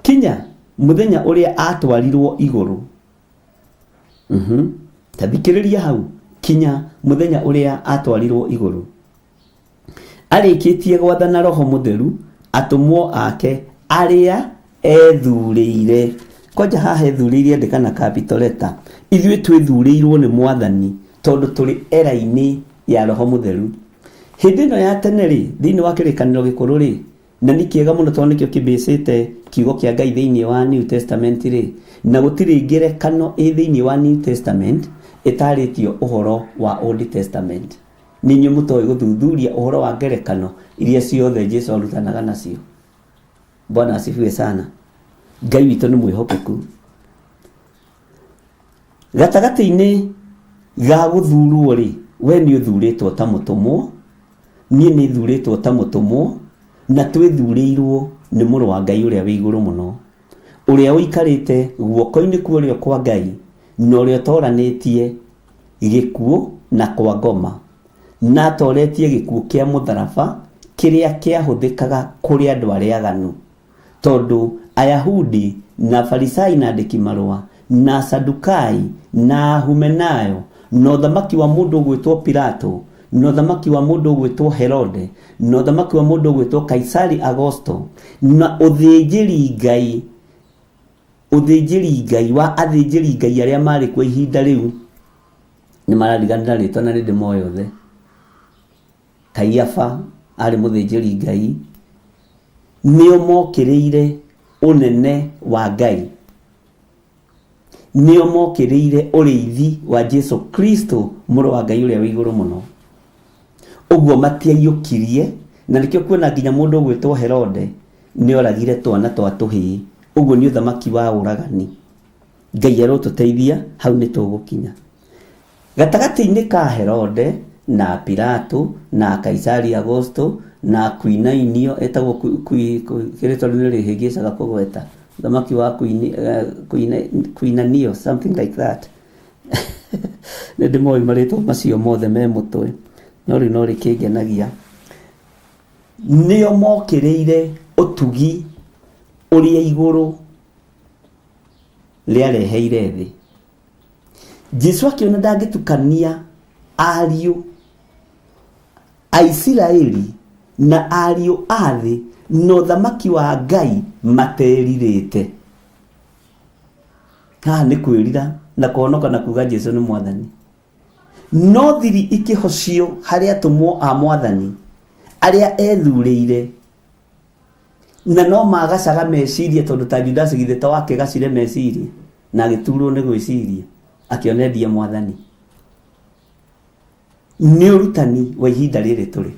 kinya mũthenya ũrĩa atwarirwo igũrũ. Ta thikĩrĩria hau, kinya mũthenya ũrĩa atwarirwo igũrũ. Arĩkĩtie gwathana Roho Mũtheru atũmwo ake arĩa ethurĩire. Kwanja haha ethurĩire andĩka na capital letter. Ithuĩ twĩthurĩirwo nĩ Mwathani tondũ tũrĩ era-inĩ ya Roho Mũtheru. Hĩndĩ ĩno ya tene rĩ, thĩinĩ wa kĩrĩkanĩro gĩkũrũ rĩ, na nĩ kĩega mũno tondũ nĩkĩo kĩbĩcĩte kiugo kĩa Ngai thĩinĩ wa New Testament rĩ, na gũtirĩ ngerekano ĩ thĩinĩ wa New Testament ĩtarĩtio ũhoro wa Old Testament. Nĩ inyuĩ mũtoĩ gũthuthuria ũhoro wa ngerekano iria ciothe Jesu arutanaga nacio. Bwana asifiwe sana. Ngai witũ nĩ mwĩhokeku. Gatagatĩ-inĩ ga gũthurwo rĩ, we nĩ ũthurĩtwo ta mũtũmwo, niĩ nĩ thurĩtwo ta mũtũmwo, na twĩthurĩirwo nĩ mũrũ wa Ngai ũrĩa wĩ igũrũ mũno, ũrĩa ũikarĩte guoko-inĩ kwa ũrĩo kwa Ngai, na ũrĩa ũtoranĩtie gĩkuũ na kwa ngoma, na atoretie gĩkuũ kĩa mũtharaba kĩrĩa kĩahũthĩkaga kũrĩ andũ arĩa aganu. Tondũ Ayahudi na Afarisai na andĩki-marũa na Asadukai na Ahumenayo na ũthamaki wa mũndũ ũgwĩtwo Pilato na ũthamaki wa mũndũ ũgwĩtwo Herode na ũthamaki wa mũndũ ũgwĩtwo Kaisari Agosto na ũthĩnjĩri-Ngai ũthĩnjĩri-Ngai wa athĩnjĩri-Ngai arĩa marĩ kuo ihinda rĩu, nĩ marariganĩra rĩtwa na nĩ ndĩmoĩ othe. Kaiafa arĩ mũthĩnjĩri-Ngai, nĩo mokĩrĩire ũnene wa Ngai, nĩo mokĩrĩire ũrĩithi wa Jesu Kristo mũrũ wa Ngai ũrĩa wĩ igũrũ mũno. Ũguo matiaiyũkirie, na nĩkĩo kuona nginya mũndũ ũgwĩtwo Herode nĩoragire twana twa tũhĩĩ. Ũguo nĩ ũthamaki wa ũragani. Ngai arotũteithia, hau nĩ tũgũkinya. Gatagatĩ-inĩ ka Herode na Pilato na Kaisari Agosto na Kuinainio etagwo rĩtwa rĩu nĩrĩhĩngĩcaga kũgweta ũthamaki wa Kuinanio something like that nĩ ndĩmoĩ marĩtwa macio mothe me mũtwe no rĩu no rĩkĩngenagia nĩo mokĩrĩire ũtugi ũrĩa igũrũ rĩareheire thĩ. Jesu akĩona ndangĩtukania ariũ a Isiraeli na ariũ a thĩ na ũthamaki wa Ngai materirĩte. Haha nĩ kwĩrira na kũhonoka na kuga Jesu nĩ mwathani. No thiri ikĩhocio harĩ atũmwo a mwathani arĩa ethurĩire na no magacaga meciria tondũ ta Judasi githĩ to akĩgacire meciria na agĩturwo nĩ gwĩciria akĩona endie mwathani. Nĩ ũrutani wa ihinda rĩrĩ tũrĩ.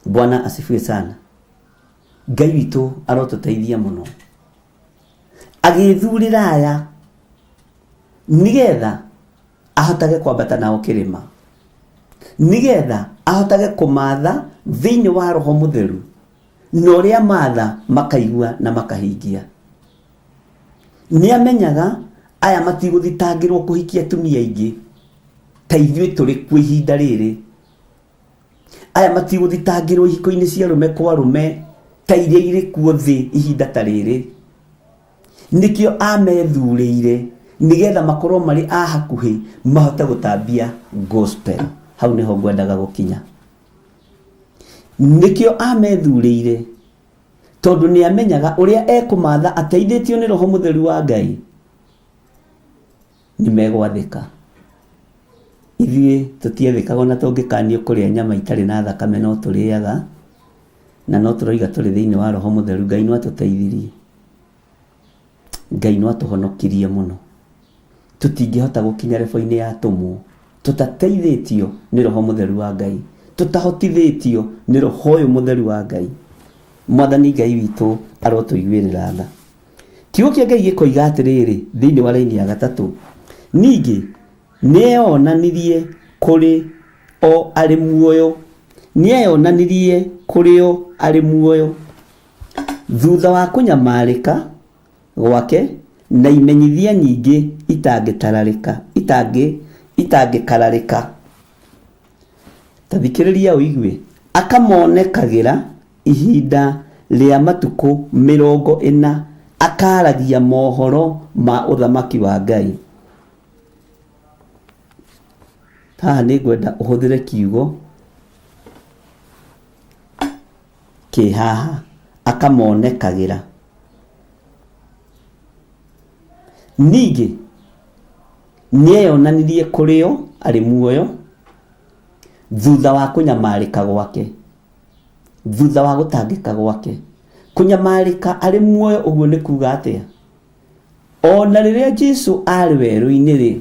Bwana asifiwe sana. Ngai witũ arotũteithia mũno. Agĩthurĩra aya nĩgetha ahotage kwambata nao kĩrĩma, nĩgetha ahotage kũmatha thĩinĩ wa Roho Mũtheru. Na ũrĩa amatha makaigua na makahingia. Nĩ amenyaga aya matigũthitangĩrwo kũhikia atumia aingĩ ta ithuĩ tũrĩ kuo ihinda rĩrĩ. Aya matigũthitangĩrwo ihiko-inĩ cia arũme kwa arũme ta iria irĩ kuo thĩ ihinda ta rĩrĩ. Nĩkĩo amethurĩire nĩgetha makorwo marĩ a hakuhĩ mahote gũtambia gospel. Hau nĩho ngwendaga gũkinya. Nĩkĩo amethurĩire tondũ nĩ amenyaga ũrĩa ekũmatha ateithĩtio nĩ Roho Mũtheru wa Ngai nĩ megwathĩka. Ithuĩ tũtiathĩkaga ona tũngĩkanio kũrĩa nyama itarĩ na thakame no tũrĩaga na no tũroiga tũrĩ thĩinĩ wa Roho Mũtheru. Ngai no atũteithirie. Ngai no atũhonokirie mũno. Tũtingĩhota gũkinya rebo-inĩ ya atũmwo tũtateithĩtio nĩ Roho Mũtheru wa Ngai, tũtahotithĩtio nĩ Roho ũyũ Mũtheru wa Ngai. Mwathani Ngai witũ arotũiguĩrĩra tha. Kiugo kĩa Ngai gĩkoiga atĩrĩrĩ thĩinĩ wa raini ya gatatũ, ningĩ nĩeyonanirie kũrĩ o arĩ muoyo, nĩeyonanirie kũrĩ o arĩ muoyo thutha wa kũnyamarĩka gwake na imenyithia nyingĩ itangĩtararĩka itangĩ itangĩkararĩka. Ta thikĩrĩria ũigue, akamonekagĩra ihinda rĩa matukũ 40 akaaragia mohoro ma ũthamaki wa Ngai. Haha nĩ ngwenda ũhũthĩre kiugo kĩ haha, akamonekagĩra. Ningĩ nĩeyonanirie kũrĩ o arĩ muoyo thutha wa kũnyamarĩka gwake, thutha wa gũtangĩka gwake. Kũnyamarĩka arĩ muoyo ũguo nĩ kuga atĩa? Ona rĩrĩa Jesu arĩ werũ-inĩ rĩ,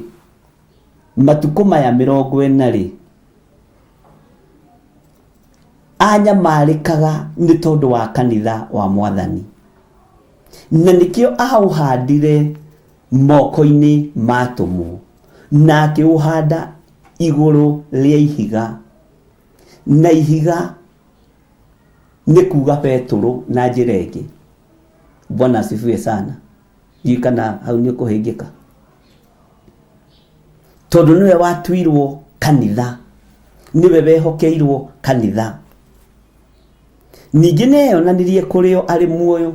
matukũ maya 40 rĩ, anyamarĩkaga nĩ tondũ wa kanitha wa Mwathani. Na nĩkĩo aũhandire moko-inĩ ma atũmwo, na akĩũhanda igũrũ rĩa ihiga. Na ihiga nĩ kuga Petũrũ na njĩra ĩngĩ. Bwana asifiwe sana. Ndiũĩ kana hau nĩ ũkũhĩngĩka. Tondũ nĩwe watuirwo kanitha, nĩwe wehokeirwo kanitha. Ningĩ nĩ eyonanirie kũrĩ o arĩ muoyo.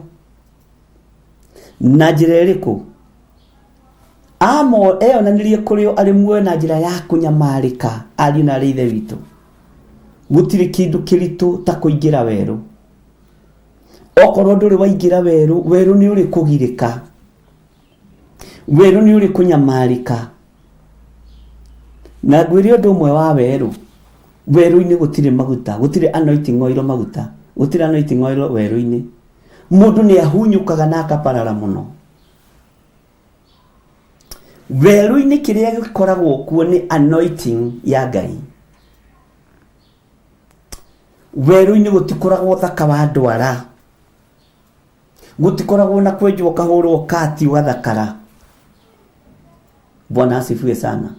Na njĩra ĩrĩkũ? Amo eyonanirie kũrĩ o arĩ muoyo na njĩra ya kũnyamarĩka, ariũ na arĩ ithe witũ. Gũtirĩ kĩndũ kĩritũ ta kũingĩra werũ. Okorwo ndũrĩ waingĩra werũ, werũ nĩ ũrĩ kũgirĩka. Werũ nĩ ũrĩ kũnyamarĩka. Na ngwĩre ũndũ ũmwe wa werũ, werũ-inĩ gũtirĩ maguta, gũtirĩ anointing oil maguta, gũtirĩ anointing oil werũ-inĩ. Mũndũ nĩ ahunyũkaga na akaparara mũno. Werũ-inĩ kĩrĩa gĩkoragwo kuo nĩ anointing ya Ngai. Werũ-inĩ gũtikoragwo ũthaka wa ndwara. Gũtikoragwo na kwenjwo ũkahũrwo kati ũgathakara. Bwana asifiwe sana.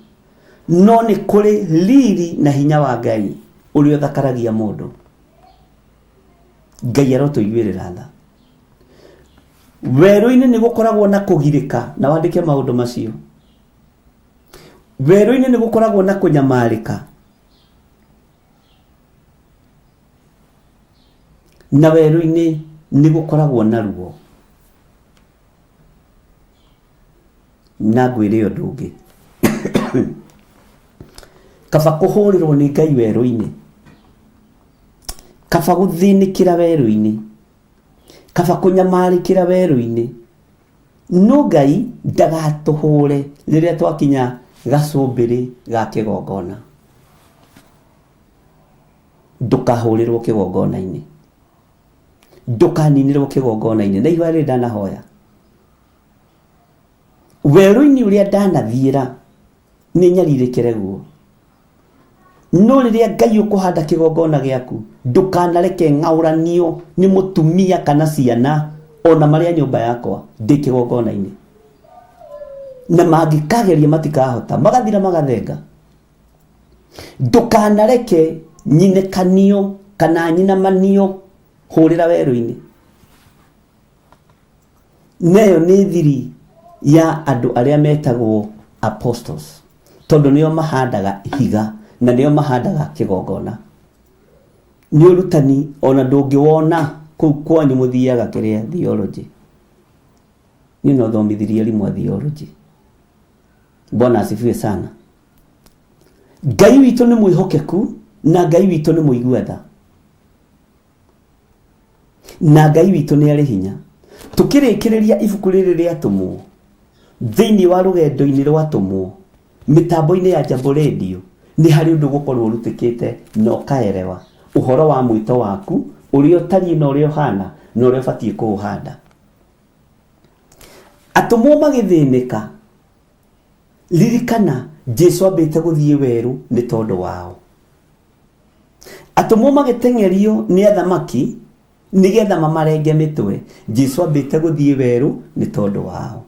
No nĩ kũrĩ riri na hinya wa Ngai ũrĩa ũthakaragia mũndũ. Ngai arotũiguĩrĩra tha. Werũ-inĩ nĩ gũkoragwo na kũgirĩka, na wandĩke maũndũ macio. Werũ-inĩ nĩ gũkoragwo na kũnyamarĩka. Na werũ-inĩ nĩ gũkoragwo na ruo. Na ngwĩre ũndũ ũngĩ, kaba kũhũrĩrwo nĩ Ngai werũ-inĩ, kaba gũthĩnĩkĩra werũ-inĩ, kaba kũnyamarĩkĩra werũ-inĩ, no Ngai ndagatũhũre rĩrĩa twakinya gacũmbĩrĩ ga kĩgongona. Ndũkahũrĩrwo kĩgongona-inĩ, ndũkaninĩrwo kĩgongona-inĩ. Na ihoya rĩrĩ ndanahoya werũ-inĩ ũrĩa ndanathiĩra nĩ nyarirĩkĩre guo, no rĩrĩa Ngai ũkũhanda kĩgongona gĩaku ndũkanareke ng'aũranio nĩ mũtumia kana ciana ona marĩ a nyũmba yakwa ndĩ kĩgongona-inĩ, na mangĩkageria matikahota, magathira magathenga. Ndũkanareke nyinĩkanio kana nyinamanio Hũrĩra werũ-inĩ. Neyo nĩ thiri ya andũ arĩa metagwo apostles, tondũ nĩo mahandaga ihiga na nĩo mahandaga kĩgongona. Nĩ ũrutani ona ndũngĩwona kũu kwanyu mũthiaga kĩrĩa theology. Niĩ no thomithirie arimũ a theology. Bwana asifiwe sana. Ngai witũ nĩ mwĩhokeku na Ngai witũ nĩ mũigua tha. Na Ngai witũ nĩ arĩ hinya. Tũkĩrĩkĩrĩria ibuku rĩrĩ rĩa Atũmwo, thĩinĩ wa rũgendo-inĩ rwa Atũmwo, mĩtambo-inĩ ya Jambo Radio, nĩ harĩ ũndũ ũgũkorwo ũrutĩkĩte na ũkaerewa ũhoro wa mwĩto waku, ũrĩa ũtariĩ na ũrĩa ũhana, na ũrĩa ũbatiĩ kũũhanda. Atũmwo magĩthĩnĩka, ririkana Jesu ambĩte gũthiĩ werũ nĩ tondũ wao. Atũmwo magĩteng'erio nĩ athamaki nĩgetha mamarenge mĩtwe, Jesu ambĩte gũthiĩ werũ nĩ tondũ wao.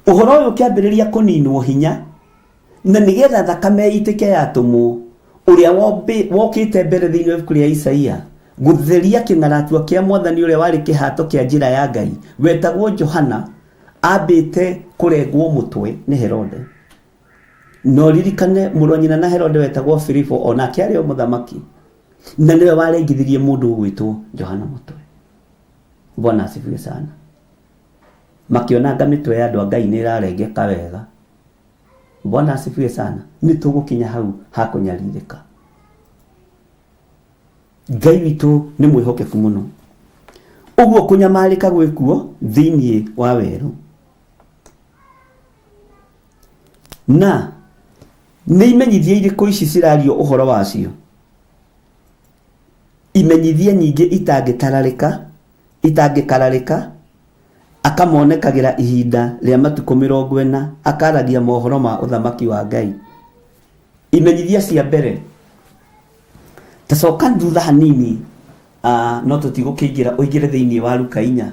Ũhoro ũyũ ũkĩambĩrĩria kũninwo hinya, na nĩgetha thakame ĩitĩke ya atũmwo, ũrĩa wokĩte mbere thĩinĩ wa ibuku rĩa Isaia, gũtheria kĩng'aratua kĩa mwathani ũrĩa warĩ kĩhato kĩa njĩra ya Ngai, wetagwo Johana, ambĩte kũrengwo mũtwe nĩ Herode. Na ũririkane mũrũ wa nyina na Herode wetagwo Filipo, o nake arĩ o mũthamaki, na nĩwe warengithirie mũndũ ũgwĩtwo Johana mũtwe. Bwana asifiwe sana. Makĩonanga mĩtwe ya andũ a Ngai nĩ ĩrarengeka wega. Bwana asifiwe sana. Nĩ tũgũkinya hau ha kũnyarirĩka. Ngai witũ nĩ mwĩhokeku mũno. Ũguo kũnyamarĩka gwĩkuo thĩinĩ wa werũ. Na nĩ imenyithia irĩkũ ici cirario ũhoro wacio? Imenyithia nyingĩ itangĩtararĩka, itangĩkararĩka, akamonekagĩra ihinda rĩa matukũ 40, akaragia mohoro ma ũthamaki wa Ngai. Imenyithia cia mbere, ta coka thutha hanini, no tũtigũkĩingĩra, ũingĩre thĩinĩ wa Luka 4.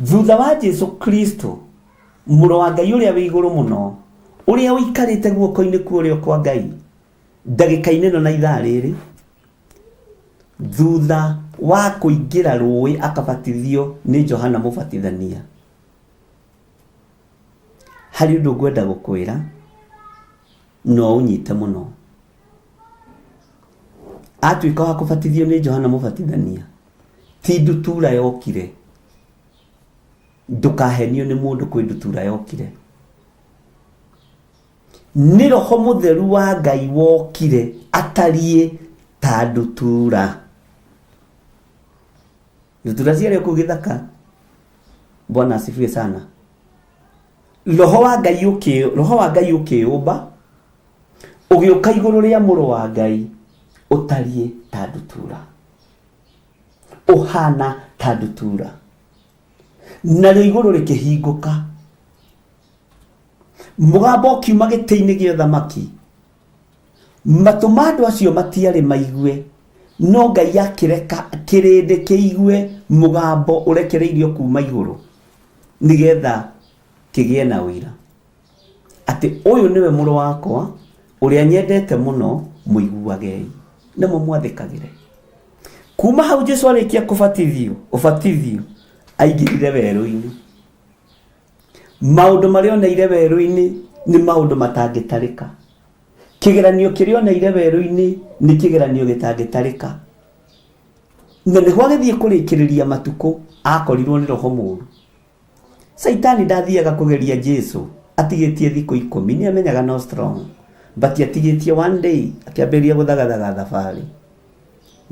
Thutha wa Jesu Kristo, mũrũ wa Ngai ũrĩa wĩ igũrũ mũno, ũrĩa ũikarĩte guoko-inĩ kwa ũrĩo kwa Ngai, ndagĩka-inĩ ĩno na ithaa rĩrĩ, thutha wa kũingĩra rũĩ akabatithio nĩ Johana Mũbatithania, harĩ ũndũ ngwenda gũkwĩra na ũnyite mũno. Atuĩka wa kũbatithio nĩ Johana Mũbatithania, ti ndutura yokire. Ndũkahenio nĩ mũndũ kwĩ ndutura yokire. Nĩ Roho Mũtheru wa Ngai wokire atariĩ ta ndutura. Ndutura ciarĩ kũu gĩthaka. Bwana asifiwe sana. Roho wa Ngai ũkĩ, Roho wa Ngai ũkĩũmba, ũgĩũka igũrũ rĩa mũrũ wa Ngai ũtariĩ ta ndutura. Ũhana ta ndutura. Narĩo igũrũ rĩkĩhingũka. Mũgambo ũkiuma gĩtĩ-inĩ gĩa ũthamaki. Matũ ma andũ acio matiarĩ maigue, no Ngai akĩreka kĩrĩndĩ kĩigue mũgambo ũrekereirio kuma igũrũ, nĩgetha kĩgĩe na ũira atĩ ũyũ nĩwe mũrũ wakwa ũrĩa nyendete mũno, mũiguagei na mũmwathĩkagĩre. Kuma hau Jesu arĩkia kũbatithio, ũbatithio, aingĩrire werũ-inĩ. Maũndũ marĩa oneire werũ-inĩ nĩ maũndũ matangĩtarĩka. Kĩgeranio kĩrĩa oneire werũ-inĩ nĩ kĩgeranio gĩtangĩtarĩka. Na nĩho agĩthiĩ kũrĩkĩrĩria matukũ akorirwo nĩ roho mũũru. Caitani ndathiaga kũgeria Jesu atigĩtie thikũ 10, nĩ amenyaga no strong, but atigĩtie one day akĩambĩrĩria gũthagathaga thabarĩ.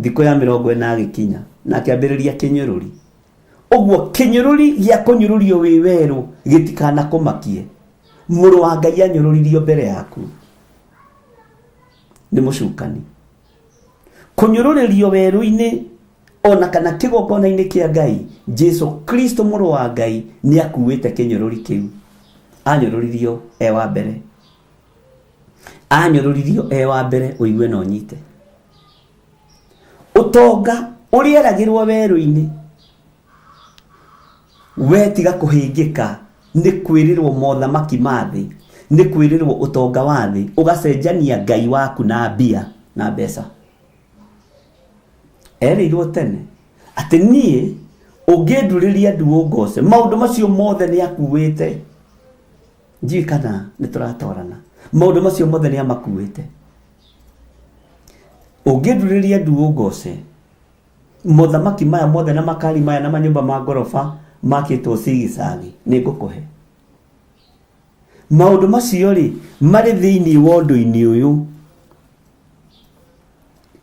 Thikũ ya 40 agĩkinya na akĩambĩrĩria kĩnyũrũri. Ũguo kĩnyũrũri gĩa kũnyũrũrio wĩ werũ gĩtikanakũmakie. Mũrũ wa Ngai anyũrũririo mbere yaku nĩ mũcukani. Kũnyũrũrĩrio werũ-inĩ ona kana kĩgongona-inĩ kĩa Ngai, Jesu Kristo mũrũ wa Ngai nĩ akuĩte kĩnyũrũri kĩu. Anyũrũririo e wa mbere. Anyũrũririo e wa mbere, ũigue na ũnyite. Ũtonga ũrĩa eragĩrwo werũ-inĩ, we tiga kũhĩngĩka nĩ kwĩrĩrwo mothamaki ma thĩ, nĩ kwĩrĩrwo ũtonga wa thĩ, ũgacenjania Ngai waku na mbia na mbeca. Erĩirwo tene atĩ niĩ ũngĩndurĩria ndu ũngoce, maũndũ macio mothe nĩ akuĩte. Ndiũĩ kana nĩ tũratorana. Maũndũ macio mothe nĩ amakuĩte. Ũngĩndurĩria ndu ũngoce, mothamaki maya mothe na makari maya na manyũmba ma ngoroba makĩtwo cigicagi nĩ ngũkũhe. Maũndũ macio rĩ marĩ thĩinĩ wa ũndũ-inĩ ũyũ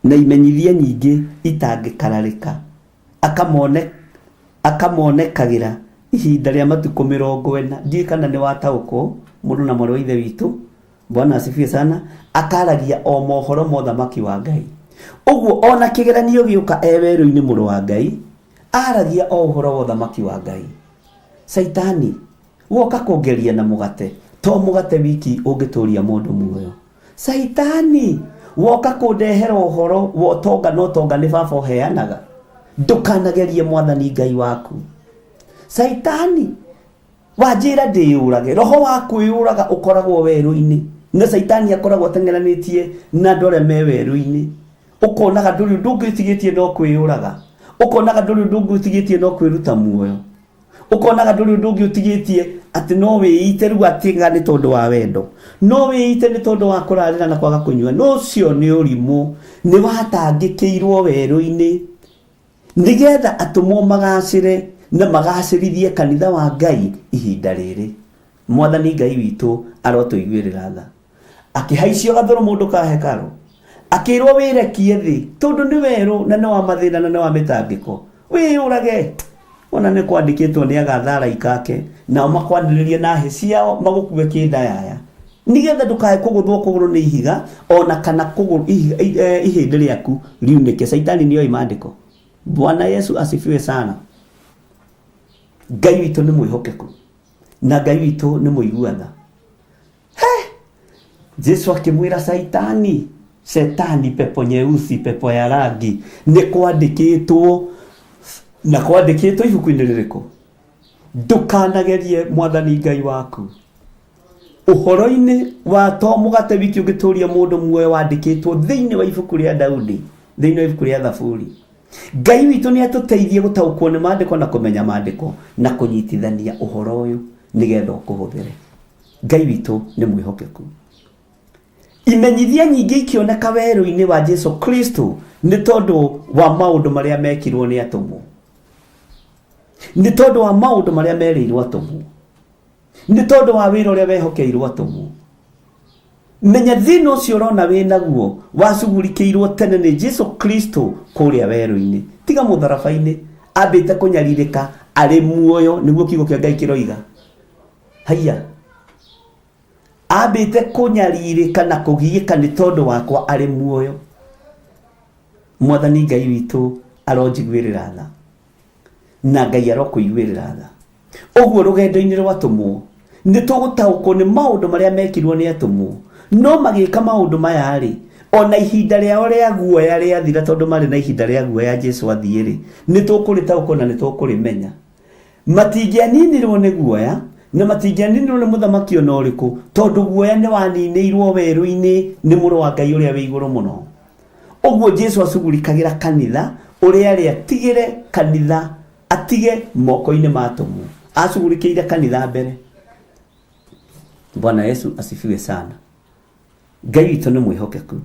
na imenyithia nyingĩ itangĩkararĩka, akamonekagĩra ihinda rĩa matukũ 40. Ndiũĩ kana nĩ wataũkwo mũndũ na mwarĩ wa ithe witũ. Bwana asifiwe sana. Akaragia o mohoro ma ũthamaki wa Ngai. Ũguo ona kĩgeranio gĩũka e werũ-inĩ, mũrũ wa Ngai aragia o ũhoro wa ũthamaki wa Ngai. Caitani woka kũngeria na mũgate, to mũgate wiki ũngĩtũria mũndũ muoyo. Caitani woka kũndehera ũhoro wa ũtonga, na ũtonga nĩ baba ũheanaga. Ndũkanagerie Mwathani Ngai waku. Caitani wanjĩra ndĩyũrage, roho wa kwĩyũraga ũkoragwo werũ-inĩ, na caitani akoragwo ateng'eranĩtie na andũ arĩa me werũ-inĩ. Ũkonaga ndũrĩ ũndũ ũngĩ ũtigĩtie no kwĩyũraga, ũkonaga ndũrĩ ũndũ ũngĩ ũtigĩtie no kwĩruta muoyo, ũkonaga ndũrĩ ũndũ ũngĩ ũtigĩtie atĩ no wĩite rĩu atĩga nĩ tondũ wa wendo, no wĩite nĩ tondũ wa kũrarĩra na kwaga kũnyua. No ũcio nĩ ũrimũ. Nĩ watangĩkĩirwo werũ-inĩ nĩgetha atũmwo magacĩre na magacĩrithie kanitha wa Ngai ihinda rĩrĩ. Mwathani Ngai witũ arotũiguĩrĩra tha. Akĩhaicio gathũrũ mũndũ ka hekarũ, akĩrwo wĩrekie thĩ tondũ nĩ werũ na nĩ wa mathĩna na nĩ wa mĩtangĩko, wĩyũrage. Ona nĩ kwandĩkĩtwo nĩ agatha araika ake, nao makwanĩrĩrie na hĩ ciao magũkue kĩndayaya, nĩgetha ndũkae kũgũthwo kũgũrũ nĩ ihiga ona kana kũgũrũ ihĩndĩ rĩaku riunĩke. Caitani nĩoĩ maandĩko. Bwana Yesu asifiwe sana. Ngai witũ nĩ mwĩhokeku na Ngai witũ nĩ mũigua tha. Jesu akĩmwĩra Caitani, Shetani, pepo nyeusi, pepo ya rangi, nĩ kwandĩkĩtwo. Na kwandĩkĩtwo ibuku-inĩ rĩrĩkũ? Ndũkanagerie Mwathani Ngai waku. Ũhoro-inĩ wa to mũgate wiki ũngĩtũria mũndũ muoyo wandĩkĩtwo thĩinĩ wa ibuku rĩa Daudi, thĩinĩ wa ibuku rĩa Thaburi. Ngai witũ nĩ atũteithie gũtaũkwo nĩ maandĩko na kũmenya maandĩko na kũnyitithania ũhoro ũyũ nĩgetha ũkũhũthĩre. Ngai witũ nĩ mwĩhokeku. Imenyithia nyingĩ ikĩoneka werũ-inĩ wa Jesu Kristo nĩ tondũ wa maũndũ marĩa mekirwo nĩ atũmwo, nĩ tondũ wa maũndũ marĩa merĩirwo atũmwo, nĩ tondũ wa wĩra ũrĩa wehokeirwo atũmwo. Menya thĩna ũcio ũrona wĩ naguo wacugurikĩirwo tene nĩ Jesu Kristo kũrĩa werũ-inĩ, tiga mũtharaba-inĩ, ambĩte kũnyarirĩka arĩ muoyo, nĩguo kiugo kĩa Ngai kĩroiga. Haiya, ambĩte kũnyarirĩka na kũgiĩka nĩ tondũ wakwa arĩ muoyo. Mwathani Ngai witũ aronjiguĩrĩra tha na Ngai arokũiguĩrĩra tha. Ũguo rũgendo-inĩ rwa atũmwo nĩ tũgũtaũkwo nĩ maũndũ marĩa mekirwo nĩ atũmwo, no magĩka maũndũ maya rĩ, ona ihinda rĩao rĩa guoya rĩathira, tondũ marĩ na ihinda rĩa guoya Jesu athiĩ rĩ, nĩ tũkũrĩtaũkwo na nĩ tũkũrĩmenya. Matingĩaninirwo nĩ guoya na matingĩaninirwo nĩ mũthamaki ona ũrĩkũ, tondũ guoya nĩ waninĩirwo werũ-inĩ nĩ mũrũ wa Ngai ũrĩa wĩ igũrũ mũno. Ũguo Jesu acugurikagĩra kanitha ũrĩa arĩ atigĩre kanitha, atige moko-inĩ ma atũmwo. Acugurikĩire kanitha mbere. Bwana Yesu asifiwe sana. Ngai witũ nĩ mwĩhokeku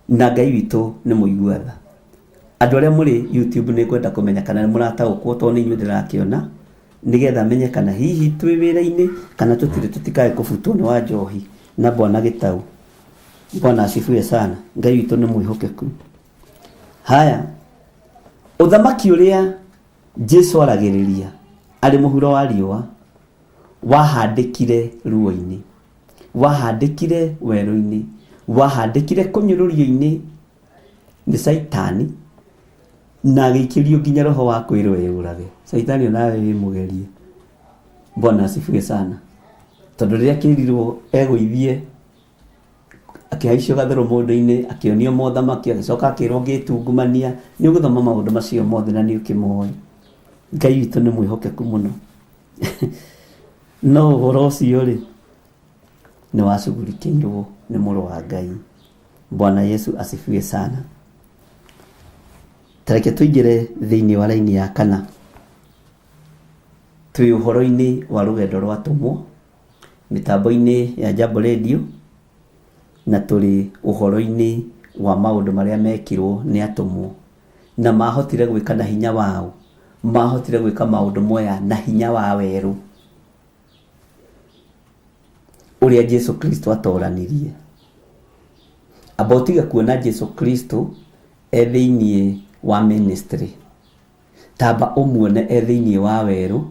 na Ngai witũ nĩ mũigua tha. Andũ arĩa mũrĩ YouTube nĩ ngwenda kũmenya kana nĩ mũrataũkwo, tondũ nĩ inyuĩ ndĩrakĩona, nĩgetha menye kana hihi twĩ wĩra-inĩ kana tũtirĩ, tũtikae kũbutwo nĩ wa njohi na Bwana Gĩtau. Bwana asifiwe sana. Ngai witũ nĩ mwĩhokeku. Haya, ũthamaki ũrĩa Jesu aragĩrĩria arĩ mũhuro wa riũa wahandĩkire ruo-inĩ, wahandĩkire werũ-inĩ, wahandĩkire kũnyũrũrio-inĩ nĩ Caitani, na agĩikĩrio nginya roho wa kwĩrwo eyũrage. Caitani onawe wĩ mũgerie. Bwana asifiwe sana. Tondũ rĩrĩa kĩrirwo egũithie, akĩhaicio gathũrũ mũndũ-inĩ, akĩonio mothamaki, agĩcoka akĩrwo ngĩtungumania. Nĩ ũgũthoma maũndũ macio mothe na nĩ ũkĩmoĩ. Ngai witũ nĩ mwĩhokeku mũno. No ũhoro ũcio rĩ, nĩ wacugurikĩirwo nĩ mũrũ wa Ngai. Bwana Yesu asifiwe sana. Ta reke tũingĩre thĩinĩ wa raini ya kana. Twĩ ũhoro-inĩ wa rũgendo rwa atũmwo mĩtambo-inĩ ya Jambo Radio na tũrĩ ũhoro-inĩ wa maũndũ marĩa mekirwo nĩ atũmwo na mahotire gwĩka na hinya wao, mahotire gwĩka maũndũ moya na hinya wa werũ ũrĩa Jesu Kristo atoranirie. Amba ũtige kuona Jesu Kristo e thĩinĩ wa ministry. Tamba ũmuone e thĩinĩ wa werũ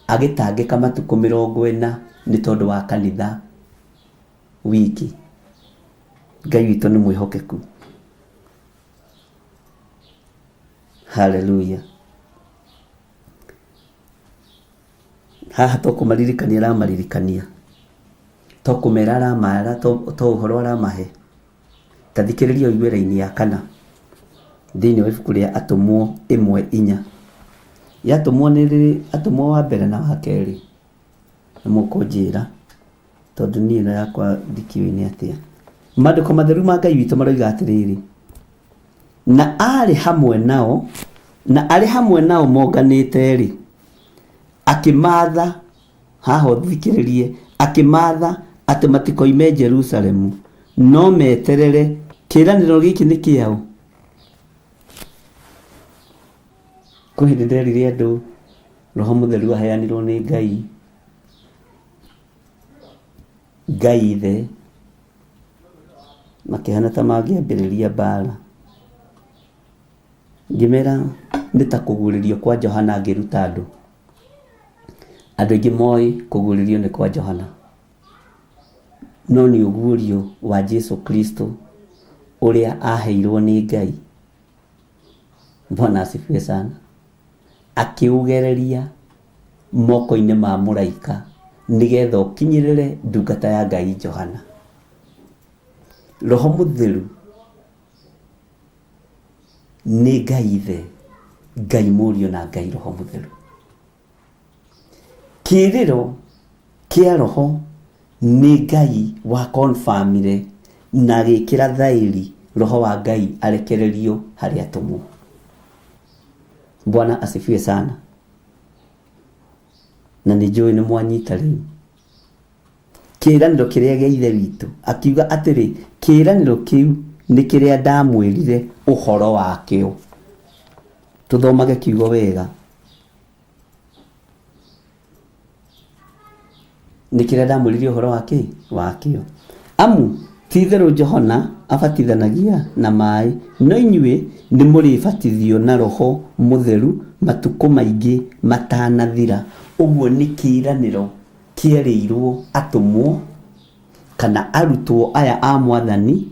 agĩtangĩka matukũ 40 nĩ tondũ wa kanitha wiki. Ngai witũ nĩ mwĩhokeku. Haleluya. Haha to kũmaririkania aramaririkania, to kũmera aramera, to ũhoro aramahe. Ta thikĩrĩria ũigue raini ya kana thĩinĩ wa ibuku rĩa Atũmwo 1:4. Ya Atũmwo nĩ rĩrĩ, Atũmwo wa mbere na wa kerĩ, nĩ mũkũnjĩra tondũ niĩ ĩno yakwa ndikĩũĩ nĩ atĩa. Maandĩko matheru ma Ngai witũ maroiga atĩrĩrĩ, na arĩ hamwe nao, na arĩ hamwe nao monganĩte-rĩ, akĩmaatha, haha ũthikĩrĩrie, akĩmaatha atĩ matikoime Jerusalemu, no meterere. Kĩĩranĩro gĩkĩ nĩ kĩaũ? Kwĩ hĩndĩ nderire andũ Roho Mũtheru aheanirwo nĩ Ngai, Ngai Ithe, makĩhana ta mangĩambĩrĩria mbara. Ngĩmera nĩ ta kũguũrĩrio kwa Johana ngĩruta andũ. Andũ aingĩ moĩ kũguũrĩrio nĩ kwa Johana, no nĩ ũguũrio wa Jesu Kristo ũrĩa aheirwo nĩ Ngai. Bwana asifiwe sana. Akĩũgereria moko-inĩ ma mũraika nĩgetha ũkinyĩrĩre ndungata ya Ngai Johana. Roho Mũtheru nĩ Ngai Ithe, Ngai Mũriũ na Ngai Roho Mũtheru. Kĩĩrĩro kĩa Roho nĩ Ngai wa confirmire na agĩkĩra thaĩri Roho wa Ngai arekererio harĩ atũmwo. Bwana asifiwe sana. Na nĩ njũĩ nĩ mwanyita rĩu. Kĩĩranĩro kĩrĩa gĩa Ithe witũ, akiuga atĩrĩ, kĩĩranĩro kĩu nĩ kĩrĩa ndamwĩrire ũhoro wakĩo. Tũthomage kiugo wega. Nĩ kĩrĩa ndamwĩrire ũhoro wa kĩ? Wakĩo. Amu ti-itherũ Johana abatithanagia na maĩ, no inyuĩ nĩmũrĩbatithio na Roho Mũtheru matukũ maingĩ matanathira. Ũguo nĩ kĩĩranĩro kĩerĩirwo atũmwo kana arutwo aya a Mwathani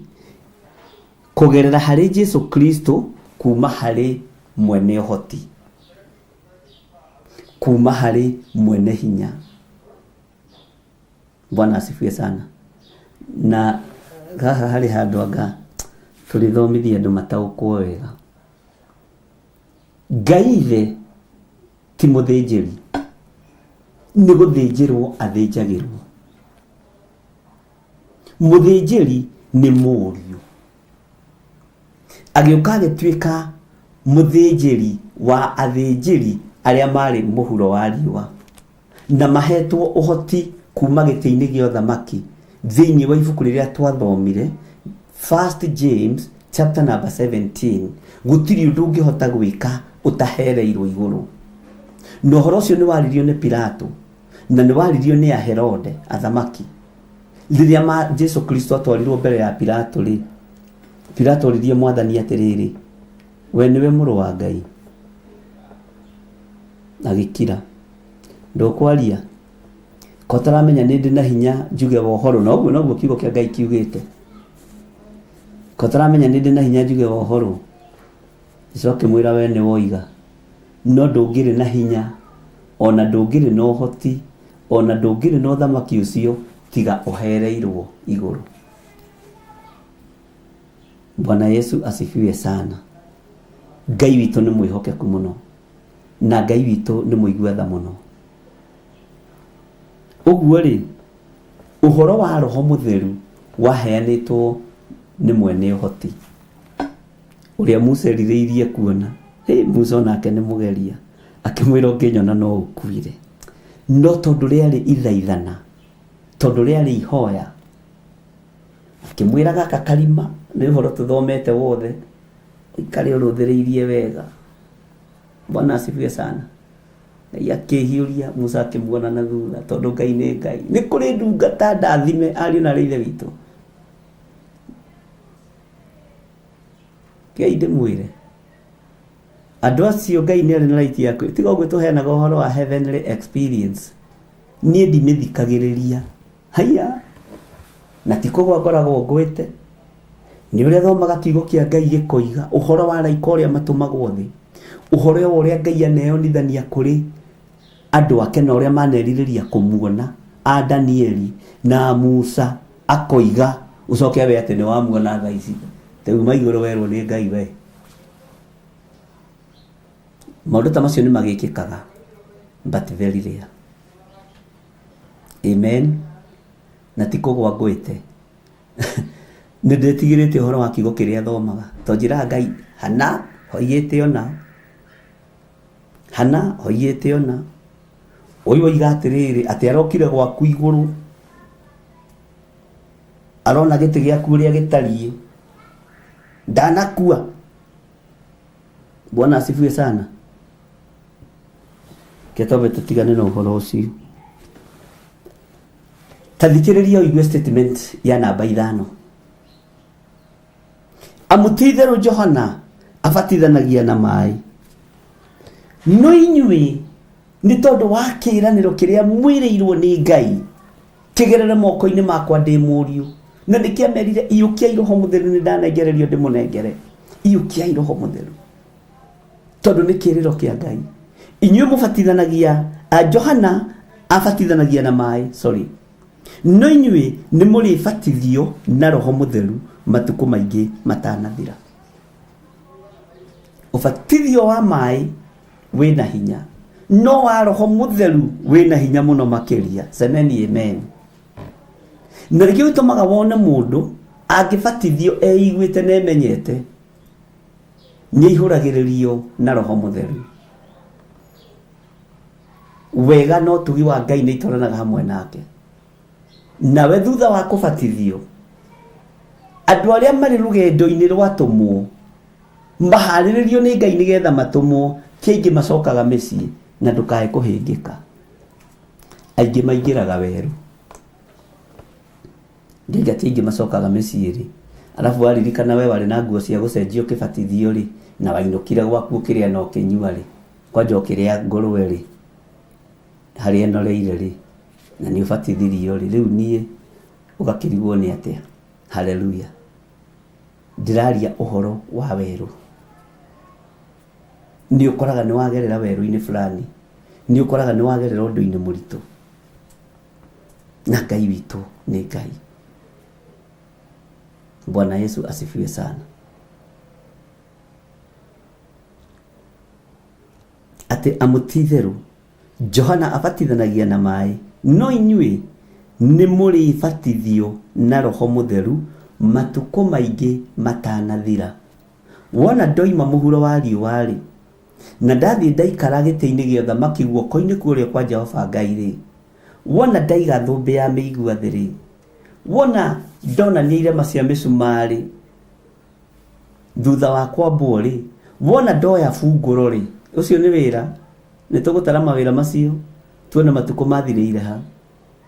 kũgerera harĩ Jesu Kristo kuma harĩ mwene ũhoti, kuma harĩ mwene hinya. Bwana asifiwe sana. Na haha harĩ handũ anga tũrĩthomithia andũ mataũkwo wega. Ngai Ithe ti mũthĩnjĩri, nĩ gũthĩnjĩrwo athĩnjagĩrwo. Mũthĩnjĩri nĩ mũriũ. Agĩũka agĩtuĩka mũthĩnjĩri wa athĩnjĩri arĩa marĩ mũhuro wa riũa na mahetwo ũhoti kuma gĩtĩ-inĩ gĩa ũthamaki thĩinĩ wa ibuku rĩrĩa twathomire First James chapter number 17. Gũtirĩ ũndũ ũngĩhota gwĩka ũtahereirwo igũrũ. Na ũhoro ũcio nĩ waririo nĩ Pilato na nĩ waririo nĩ Aherode athamaki. Rĩrĩa Jesu Kristo atwarirwo mbere ya Pilato rĩ, Pilato oririe Mwathani atĩrĩrĩ, we nĩwe mũrũ wa Ngai? Agĩkira. Ndũkwaria? Ko ũtaramenya nĩ ndĩ na hinya njuge wohoro? Na ũguo noguo kiugo kĩa Ngai kiugĩte. Ko ũtaramenya nĩ ndĩ na hinya njuge wohoro? Jesu akĩmwĩra, we nĩ woiga. No ndũngĩrĩ na hinya, ona ndũngĩrĩ na ũhoti, ona ndũngĩrĩ na ũthamaki ũcio tiga ũhereirwo igũrũ. Bwana Yesu asifiwe sana. Ngai witũ nĩ mwĩhokeku mũno, na Ngai witũ nĩ mũigua tha mũno. Ũguo rĩ, ũhoro wa Roho Mũtheru waheanĩtwo nĩ mwene ũhoti. Ũrĩa Musa erirĩirie kuona. Hĩ, Musa onake nĩ mũgeria. Akĩmwĩra ũngĩnyona no ũkuire. No tondũ rĩarĩ ithaithana, tondũ rĩarĩ ihoya, akĩmwĩra gaka karima, nĩ ũhoro tũthomete wothe, ũikare ũrũthĩrĩirie wega. Bwana asifiwe sana. Ngai akĩhiũria Musa akĩmuona na thutha tondũ Ngai nĩ Ngai. Nĩ kũrĩ ndungata ndathime ariũ na arĩ ithe witũ. Ngai ndĩmwĩre andũ acio Ngai nĩ arĩ na right ya kwĩ tiga ũguo tũheanaga ũhoro wa heavenly experience niĩ ndimĩthikagĩrĩria haiya na ti kũgwa ngoragwo ngwĩte nĩ ũrĩa thomaga kiugo kĩa Ngai gĩkoiga ũhoro wa araika ũrĩa matũmagwo thĩ ũhoro wa ũrĩa Ngai aneyonithania kũrĩ andũ ake na ũrĩa manerirĩria kũmuona a Danieli na Musa akoiga ũcoke we atĩ nĩ wamuona thaa ici tauma igũrũ werwo nĩ Ngai we maũndũ ta macio nĩ magĩkĩkaga but very rare amen na ti kũgwa ngwĩte nĩ ndĩtigĩrĩte ũhoro wa kiugo kĩrĩa thomaga to njĩraga Ngai hana hoigĩte ona hana hoigĩte ona ũyũ oiga atĩrĩrĩ atĩ arokire gwaku igũrũ arona gĩtĩ gĩaku ũrĩa gĩtariĩ ndanakua bwana asifiwe sana ketobe tũtigane na ũhoro ũcio ta thikĩrĩria ũigue statement ya namba ithano amu ti itherũ Johana abatithanagia na maĩ no inyuĩ nĩ tondũ wa kĩĩranĩro kĩrĩa mwĩrĩirwo nĩ Ngai kĩgerere moko-inĩ makwa ndĩ mũriũ na nĩkĩamerire iyũkiai roho mũtheru nĩ ndanengererio ndĩmũnengere iyũkiai roho mũtheru tondũ nĩ kĩĩrĩro kĩa Ngai inyuĩ mũbatithanagia a Johana abatithanagia na maĩ sorry no inyuĩ nĩ mũrĩbatithio na roho mũtheru matukũ maingĩ matanathira ũbatithio wa maĩ wĩna hinya no wa roho mũtheru wĩna hinya mũno makĩria semeni amen na nĩkĩo gĩtũmaga wone mũndũ angĩbatithio eiguĩte na emenyete nĩ aihũragĩrĩrio na roho mũtheru wega na ũtugi wa Ngai nĩ itwaranaga hamwe nake nawe thutha wa kũbatithio andũ arĩa marĩ rũgendo-inĩ rwatũmwo maharĩrĩrio nĩ Ngai nĩgetha matũmwo ti aingĩ macokaga mĩciĩ na ndũkae kũhĩngĩka aingĩ maingĩraga werũ Ndĩnga ti aingĩ macokaga mĩciĩ rĩ arabu waririkana we warĩ na nguo cia gũcenjia ũkĩbatithio rĩ na wainũkire gwaku ũkĩrĩa na ũkĩnyua rĩ kwanja ũkĩrĩa ngũrwe rĩ harĩa ĩnoreire rĩ na nĩ ũbatithirio rĩ rĩu niĩ ũgakĩrigwo nĩ atĩa haleluya ndĩraria ũhoro wa werũ nĩ ũkoraga nĩ wagerera werũ-inĩ fulani nĩ ũkoraga nĩ wagerera ũndũ-inĩ mũritũ na Ngai witũ nĩ Ngai Bwana Yesu asifiwe sana atĩ amu ti itherũ Johana abatithanagia na maĩ no inyuĩ nĩ mũrĩbatithio na roho mũtheru matukũ maingĩ matanathira wona ndoima mũhuro wa riũa rĩ na ndathiĩ ndaikara gĩtĩ-inĩ gĩa ũthamaki guoko-inĩ kwa ũrĩo kwa Jehova Ngai rĩ wona ndaiga thũmbĩ ya mĩigua thĩ rĩ wona ndonania irema cia mĩcumarĩ thutha wa kwambwo rĩ wona ndoya bungũro rĩ ũcio nĩ wĩra nĩ tũgũtara mawĩra macio tuone matukũ mathirĩire ha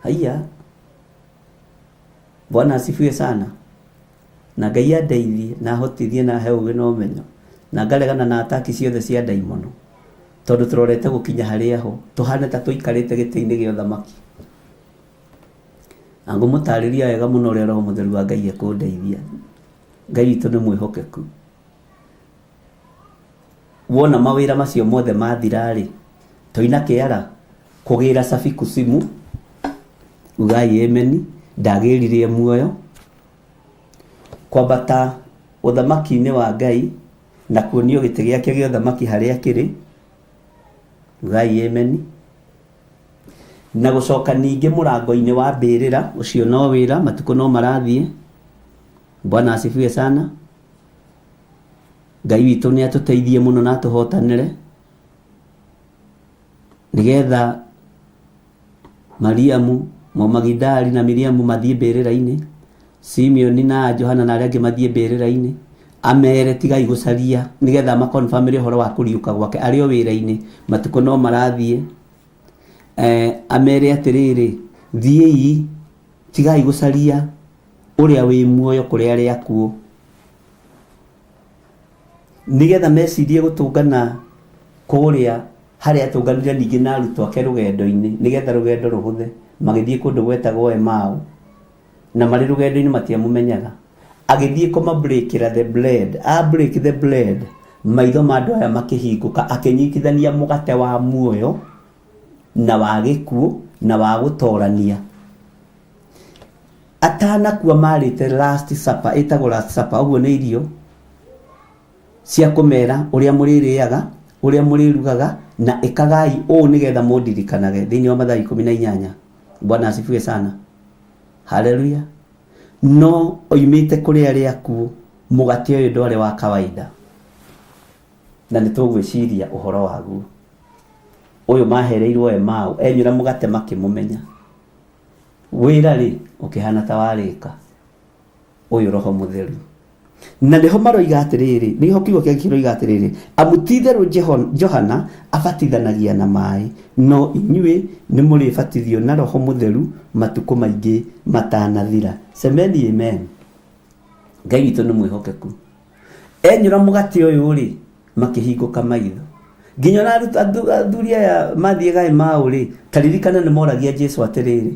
haiya bwana asifiwe sana na Ngai andeithie na ahotithie na ahe ũgĩ na ũmenyo na ngaregana na ataki ciothe cia ndaimono tondũ tũrorete gũkinya harĩa ho tũhane ta tũikarĩte gĩtĩ-inĩ gĩa ũthamaki na ngũmũtarĩria wega mũno ũrĩa roho mũtheru wa Ngai ekũndeithia Ngai witũ nĩ mwĩhokeku wona mawĩra macio mothe mathira rĩ toina kĩara kũgĩra cabi kusimu ugai ameni ndagĩrire muoyo kwambata ũthamaki-inĩ wa Ngai na kuonio gĩtĩ gĩake gĩa ũthamaki harĩa kĩrĩ ugai ameni na gũcoka ningĩ mũrango-inĩ wa mbĩrĩra ũcio no wĩra matukũ no marathiĩ bwana asifiwe sana Ngai witũ nĩ atũteithie mũno na atũhotanĩre nĩgetha Mariamu Mũmagidali na Miriamu mathiĩ mbĩrĩra-inĩ, Simeoni na Johana na arĩa angĩ mathiĩ mbĩrĩra-inĩ, amere tigai gũcaria nĩgetha makonfamĩre ũhoro wa kũriũka gwake arĩ o wĩra-inĩ, matukũ no marathiĩ. Amere atĩrĩrĩ, thiĩi tigai gũcaria ũrĩa wĩ muoyo kũrĩ arĩa akuũ, nĩgetha mecirie gũtũngana kũrĩa harĩa atũnganire ningĩ na arutwo ake rũgendo-inĩ, nĩgetha rũgendo rũhũthe, magĩthiĩ kũndũ gwetagwo Emau, na marĩ rũgendo-inĩ matiamũmenyaga. Agĩthiĩ kũmabreakĩra the bread, a break the bread, maitho ma andũ aya makĩhingũka, akĩnyitithania mũgate wa muoyo na wa gĩkuũ na wa gũtorania. Atanakua marĩte last supper, ĩtagwo last supper, ũguo nĩ irio cia kũmera ũrĩa mũrĩrĩaga, ũrĩa mũrĩrugaga, na ĩkagai ũũ nĩgetha mũndirikanage, thĩinĩ wa Mathayo 18. Bwana asifiwe sana. Haleluya. No oimĩte kũrĩ arĩa akuũ, mũgate ũyũ ndwarĩ wa kawaida. Na nĩ tũgwĩciria ũhoro waguo. Ũyũ mahereirwo Emau, enyũra mũgate makĩmũmenya. Wĩra rĩ, ũkĩhana ta warĩka. Ũyũ Roho Mũtheru. Na nĩho maroiga atĩrĩrĩ, nĩho kiugo kĩa kĩroiga atĩrĩrĩ, amu ti-itherũ Johana abatithanagia na maĩ, no inyuĩ nĩmũrĩbatithio na Roho Mũtheru matukũ maingĩ matanathira. Semeni amen. Ngai witũ nĩ mwĩhokeku. Enyũra mũgate ũyũ rĩ, makĩhingũka maitho. Nginya ona athuri aya mathiaga Emau rĩ, ta ririkana nĩ moragia Jesu atĩrĩrĩ,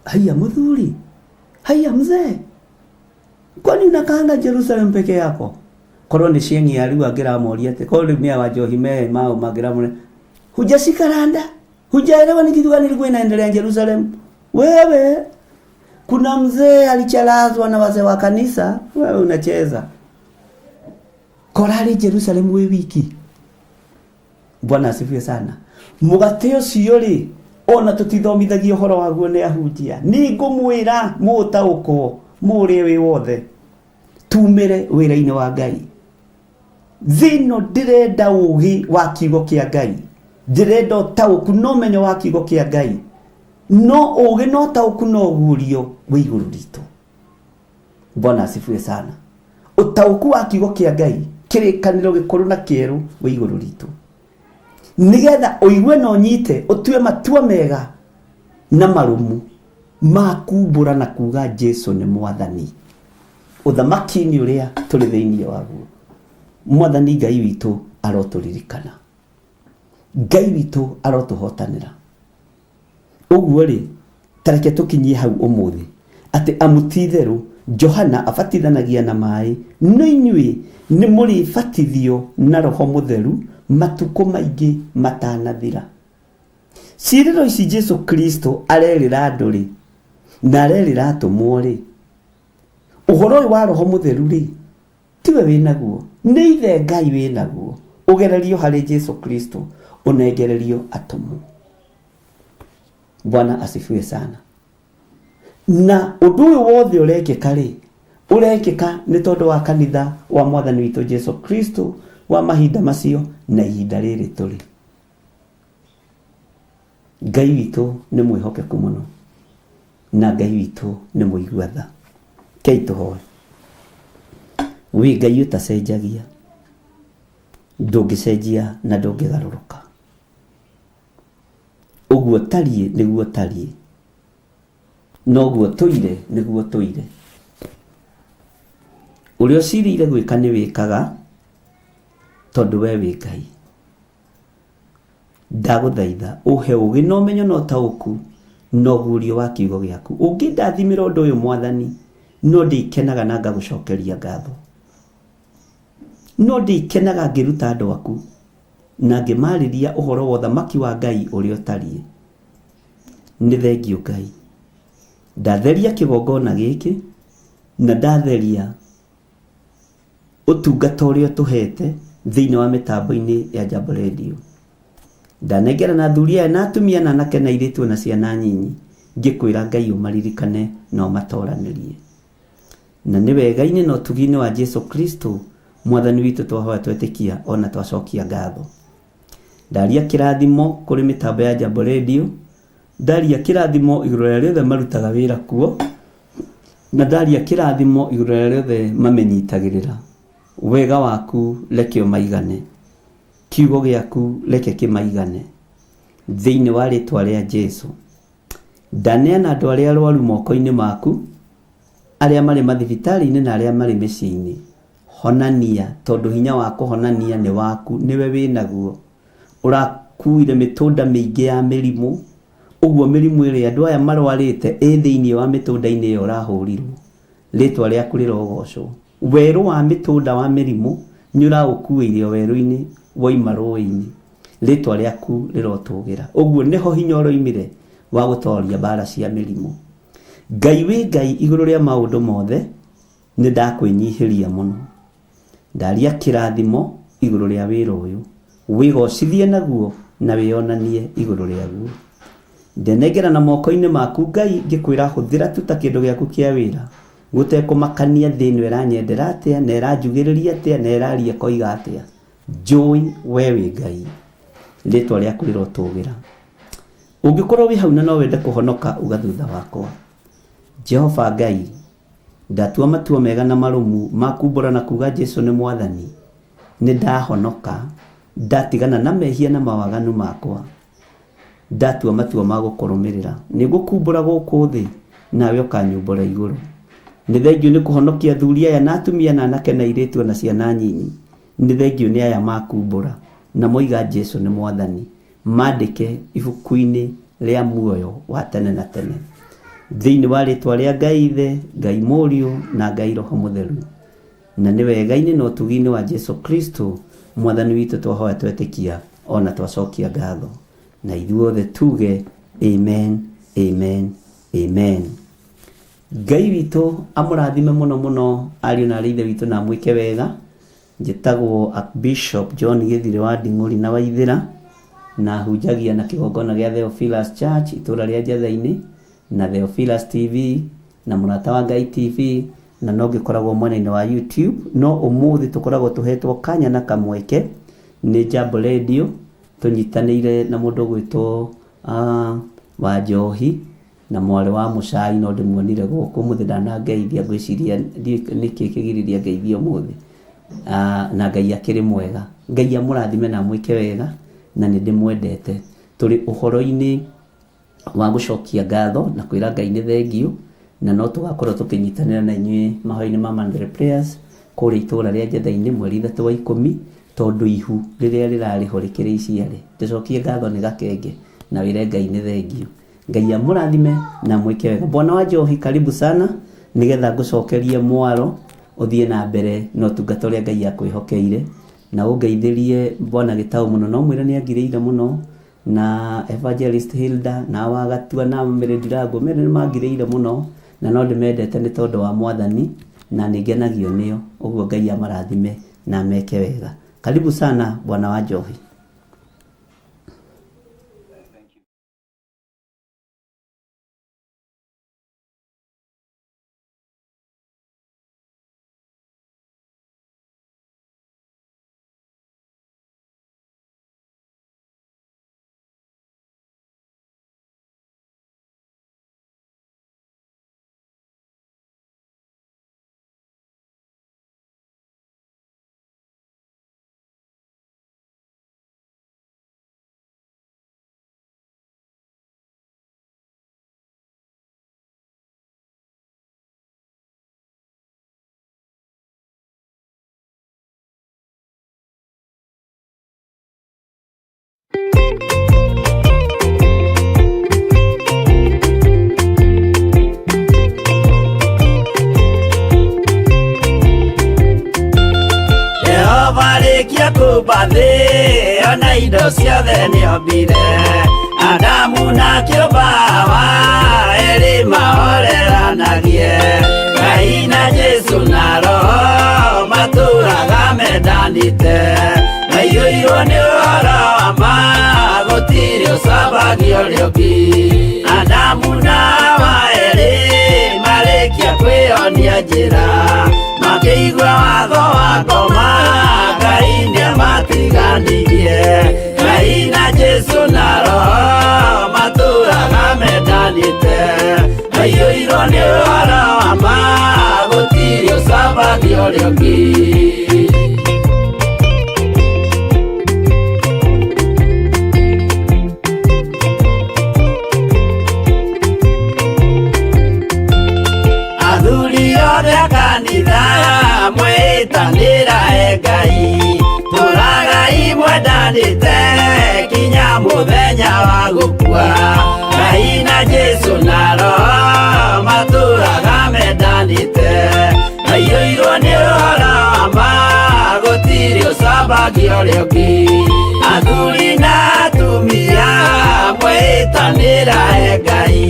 haiya mũthuri, haiya mzee, kwani unakaanga Jerusalem peke yako? Korwo nĩ cieng'i rĩu angĩramoria atĩ, korwo rĩu nĩ awa njohi me Emau mangĩramũria, hujashika randa, hujaelewa ni kitu gani ilikuwa inaendelea Jerusalem? Wewe kuna mzee alichalazwa na wazee wa kanisa, wewe unacheza. Korari Jerusalem wĩ wiki. Bwana asifiwe sana. Mũgate ũcio rĩ, ona tũtithomithagia ũhoro waguo nĩ ahunjia. Nĩ ngũmwĩra mũũtaũkwo, mũũrĩe wĩ wothe. Tumĩre wĩra-inĩ wa Ngai. Thĩ ĩno ndĩrenda ũũgĩ wa kiugo kĩa Ngai. Ndĩrenda ũtaũku na ũmenyo wa kiugo kĩa Ngai. No ũũgĩ na ũtaũku na ũguũrio wĩ igũrũ ritũ. Bwana asifiwe sana. Ũtaũku wa kiugo kĩa Ngai, kĩrĩkanĩro gĩkũrũ na kĩerũ wĩ igũrũ ritũ. Nĩgetha ũigue na ũnyite, ũtue matua mega na marũmu ma kumbũra na kuga Jesu nĩ Mwathani. Ũthamaki-inĩ ũrĩa tũrĩ thĩinĩ waguo. Mwathani Ngai witũ arotũririkana. Ngai witũ arotũhotanĩra. Ũguo rĩ, ta reke tũkinyie hau ũmũthĩ, atĩ amu ti-itherũ Johana abatithanagia na maĩ, no inyuĩ nĩmũrĩbatithio na Roho Mũtheru matukũ maingĩ matanathira. Ciĩrĩro ici Jesu Kristo arerĩra andũ rĩ, na arerĩra atũmwo rĩ, ũhoro ũyũ wa Roho Mũtheru rĩ, tiwe wĩnaguo, nĩ Ithe Ngai wĩnaguo, ũgererio harĩ Jesu Kristo, ũnengererio atũmwo. Bwana asifiwe sana. Na ũndũ ũyũ wothe ũrekĩka rĩ, ũrekĩka nĩ tondũ wa kanitha wa Mwathani witũ Jesu Kristo wa mahinda macio na ihinda rĩrĩ tũrĩ. Ngai witũ nĩ mwĩhokeku mũno na Ngai witũ nĩ mũigua tha. Kei tũhoe. Wĩ Ngai ũtacenjagia, ndũngĩcenjia na ndũngĩgarũrũka. Ũguo tariĩ nĩguo tariĩ, noguo tũire nĩguo tũire. Ũrĩa ũcirĩire gwĩka nĩ wĩkaga, tondũ we wĩ Ngai. Ndagũthaitha ũhe ũũgĩ na ũmenyo na ũtaũku na ũguũrio wa kiugo gĩaku. Ũngĩndathimĩra ũndũ ũyũ Mwathani, no ndĩkenaga na ngagũcokeria ngatho. No ndĩkenaga ngĩruta andũ aku na ngĩmarĩria ũhoro wa ũthamaki wa Ngai ũrĩa ũtariĩ. Nĩ thengiũ Ngai. Ndatheria kĩgongona gĩkĩ na ndatheria ũtungata ũrĩa ũtũhete thĩinĩ wa mĩtambo-inĩ ya Jambo Radio. Ndanengerana athuri aya na atumia na anake na airĩtu na ciana nyinyi ngĩkwĩra Ngai ũmaririkane na ũmatoranĩrie. Na nĩ wega-inĩ na ũtugi-inĩ wa Jesu Kristo Mwathani witũ twahoya twetĩkia ona twacokia ngatho. Ndaria kĩrathimo kũrĩ mĩtambo ya Jambo Radio, ndaria kĩrathimo igũrũ rĩa rĩothe marutaga wĩra kuo, na ndaria kĩrathimo igũrũ rĩa rĩothe mamenyitagĩrĩra. Wega waku reke ũmaigane, kiugo gĩaku reke kĩmaigane, thĩinĩ wa rĩtwa rĩa Jesu. Ndaneana andũ arĩa arwaru moko-inĩ maku, arĩa marĩ mathibitarĩ-inĩ na arĩa marĩ mĩciĩ-inĩ. Honania, tondũ hinya wa kũhonania nĩ waku, nĩwe wĩnaguo. Ũrakuire mĩtũnda mĩingĩ ya mĩrimũ, ũguo mĩrimũ ĩrĩa andũ aya marwarĩte ĩ thĩinĩ wa mĩtũnda-inĩ ĩyo ũrahũrirwo. Rĩtwa rĩaku rĩrogocwo. Werũ wa mĩtũnda wa mĩrimũ nĩ ũraũkuĩire o werũ-inĩ woima rũĩ-inĩ. Rĩtwa rĩaku rĩrotũgĩra. Ũguo nĩho hinya ũroimire wa gũtoria mbara cia mĩrimũ. Ngai wĩ Ngai igũrũ rĩa maũndũ mothe, nĩ ndakwĩnyihĩria mũno. Ndaria kĩrathimo igũrũ rĩa wĩra ũyũ, wĩgocithie naguo na wĩonanie igũrũ rĩaguo. Ndenengera na moko-inĩ maku Ngai, ngĩkwĩra hũthĩra tu ta kĩndũ gĩaku kĩa wĩra, gũtekũmakania thĩ ĩno ĩranyendera atĩa, na ĩranjugĩrĩria atĩa, na ĩraria ĩkoiga atĩa. Njũĩ we wĩ Ngai, rĩtwa rĩaku rĩrotũgĩra. Ũngĩkorwo wĩ hau na no wende kũhonoka, uga thutha wakwa, Jehova Ngai, ndatua matua mega na marũmu ma kumbũra na kuga Jesu nĩ Mwathani. Nĩ ndahonoka, ndatigana na mehia na mawaganu makwa. Ndatua matua ma gũkũrũmĩrĩra. Nĩ ngũkumbũra gũkũ thĩ, nawe ũkanyumbũra igũrũ. Nĩ thengiũ nĩ kũhonokia athuri aya na atumia na anake na airĩtu ona ciana nyinyi. Nĩ thengiũ nĩ aya makumbũra na moiga Jesu nĩ Mwathani. Mandĩke ibuku-inĩ rĩa muoyo wa tene na tene. Thĩinĩ wa rĩtwa rĩa Ngai Ithe, Ngai Mũriũ na Ngai Roho Mũtheru. Na nĩ wega-inĩ na ũtugi-inĩ wa Jesu Kristo Mwathani witũ twahoya twetĩkia ona twacokia ngatho. Na ithuothe tuge amen, amen, amen. Ngai witũ amũrathime mũno mũno ariũ na arĩ ithe witũ na amwĩke wega. Njĩtagwo Archbishop John Gĩthirĩ wa Nding'ũri na Waithĩra, na hunjagia na kĩgongona gĩa Theophilus Church itũũra rĩa Njetha-inĩ, na Theophilus TV, na Mũrata wa Ngai TV, na no ngĩkoragwo mwena-inĩ wa YouTube. No ũmũthĩ tũkoragwo tũhetwo kanya na kamweke nĩ Jambo Radio, tũnyitanĩire na mũndũ ũgwĩtwo Wanjohi na mwarĩ wa Mũcai, no ndĩmuonire gũkũ ũmũthĩ ndanangeithia, ngwĩciria nĩkĩ kĩgiririe ngeithie ũmũthĩ. Na Ngai akĩrĩ mwega. Ngai amũrathime na amwĩke wega, na nĩ ndĩmwendete. Tũrĩ ũhoro-inĩ wa gũcokia ngatho na kwĩra Ngai nĩ thengiũ, na no tũgakorwo tũkĩnyitanĩra na inyuĩ mahoya-inĩ ma Monthly Prayers kũrĩa itũũra rĩa Njetha-inĩ mweri 3 wa 10, tondũ ihu rĩrĩa rĩrarĩ ho rĩkĩrĩ iciare. Tũcokie ngatho nĩ gakenge na wĩre Ngai nĩ thengiũ. Ngai amũrathime na amwĩke wega. Bwana wa Njohi, karibu sana, nĩgetha ngũcokerie mwaro ũthiĩ na mbere na ũtungata ũrĩa Ngai akwĩhokeire, na ũngeithĩrie Bwana Gĩtaũ mũno, no mwĩre nĩ angirĩire mũno, na Evangelist Hilda na Wagatua na Mary Ndirango, mere nĩ mangirĩire mũno, na no ndĩmendete nĩ tondũ wa Mwathani, na nĩ ngenagio nĩo. Ũguo Ngai amarathime na ameke wega. Karibu sana Bwana wa Njohi. Jehova rĩkia kũmba thĩ ona indo ciothe nĩombire, Adamu na kĩũmba Hawa erĩ mahoreranagie, Ngai na Jesu na Roho matũraga mendanĩte, maiyũirwo nĩ ũhoro wa ma gũtirĩ ũcambagio ũrĩa ũngĩ. Adamu na Hawa erĩ marĩkia kwĩyonia njĩra, makĩigua watho wa ngoma Aiyũirwo nĩ ũhoro wa ma gũtirĩ ũcambagia ũrĩa ũngĩ. Athuri othe a kanitha mwĩtanĩra e Ngai tũragai mwendanĩte kinya mũthenya wa gũkua. Ngai na Jesũ na Roho matũraga mendanĩte aiyũirwo nĩ ũhoro wa ma gũtirĩ ũcambagia ũrĩa ũngĩ. Athuri na atumia mwĩtanĩra e Ngai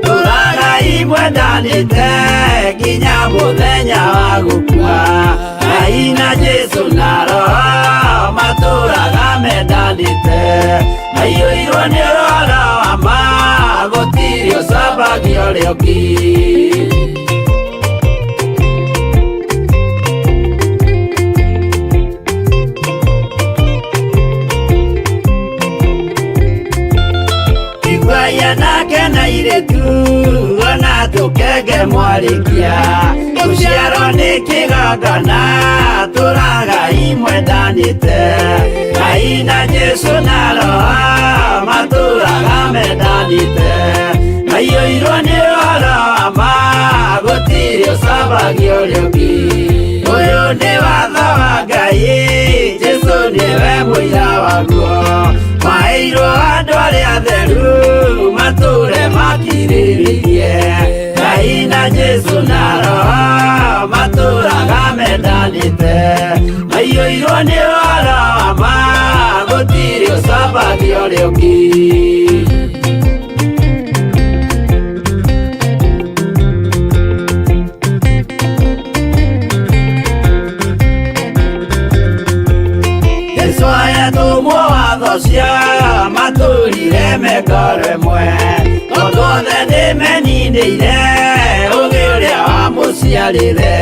tũragai mwendanĩte nginya mũthenya wa gũkua. Ngai na Jesũ na Roho matũraga mendanĩte aiyũirwo nĩ ũhoro wa ma gũtirĩ ũcambagia ũrĩa ũngĩ. Iguaia nake na irĩtu ona tũkenge mwarĩkia gũciarwo nĩ kĩgongona tũragai mwendanĩte. Ngai na Jesũ na Roho matũraga mendanĩte aiyũirwo nĩ ũhoro wa ma gũtirĩ ũcambagia ũrĩa ũngĩ. Ũyũ nĩ watho wa Ngai Jesũ nĩwe mũira waguo maheirwo andũ arĩa atheru matũre makirĩrĩirie. Ngai na Jesũ na Roho matũraga mendanĩte maiyũirwo nĩ ũhoro wa ma gũtirĩ ũcambagia ũrĩa ũngĩ. Jesũ ayatũmwo watho cia matũrire mekoro ĩmwe tondũ othe nĩmeninĩire ũgĩ ũrĩa wamũciarire.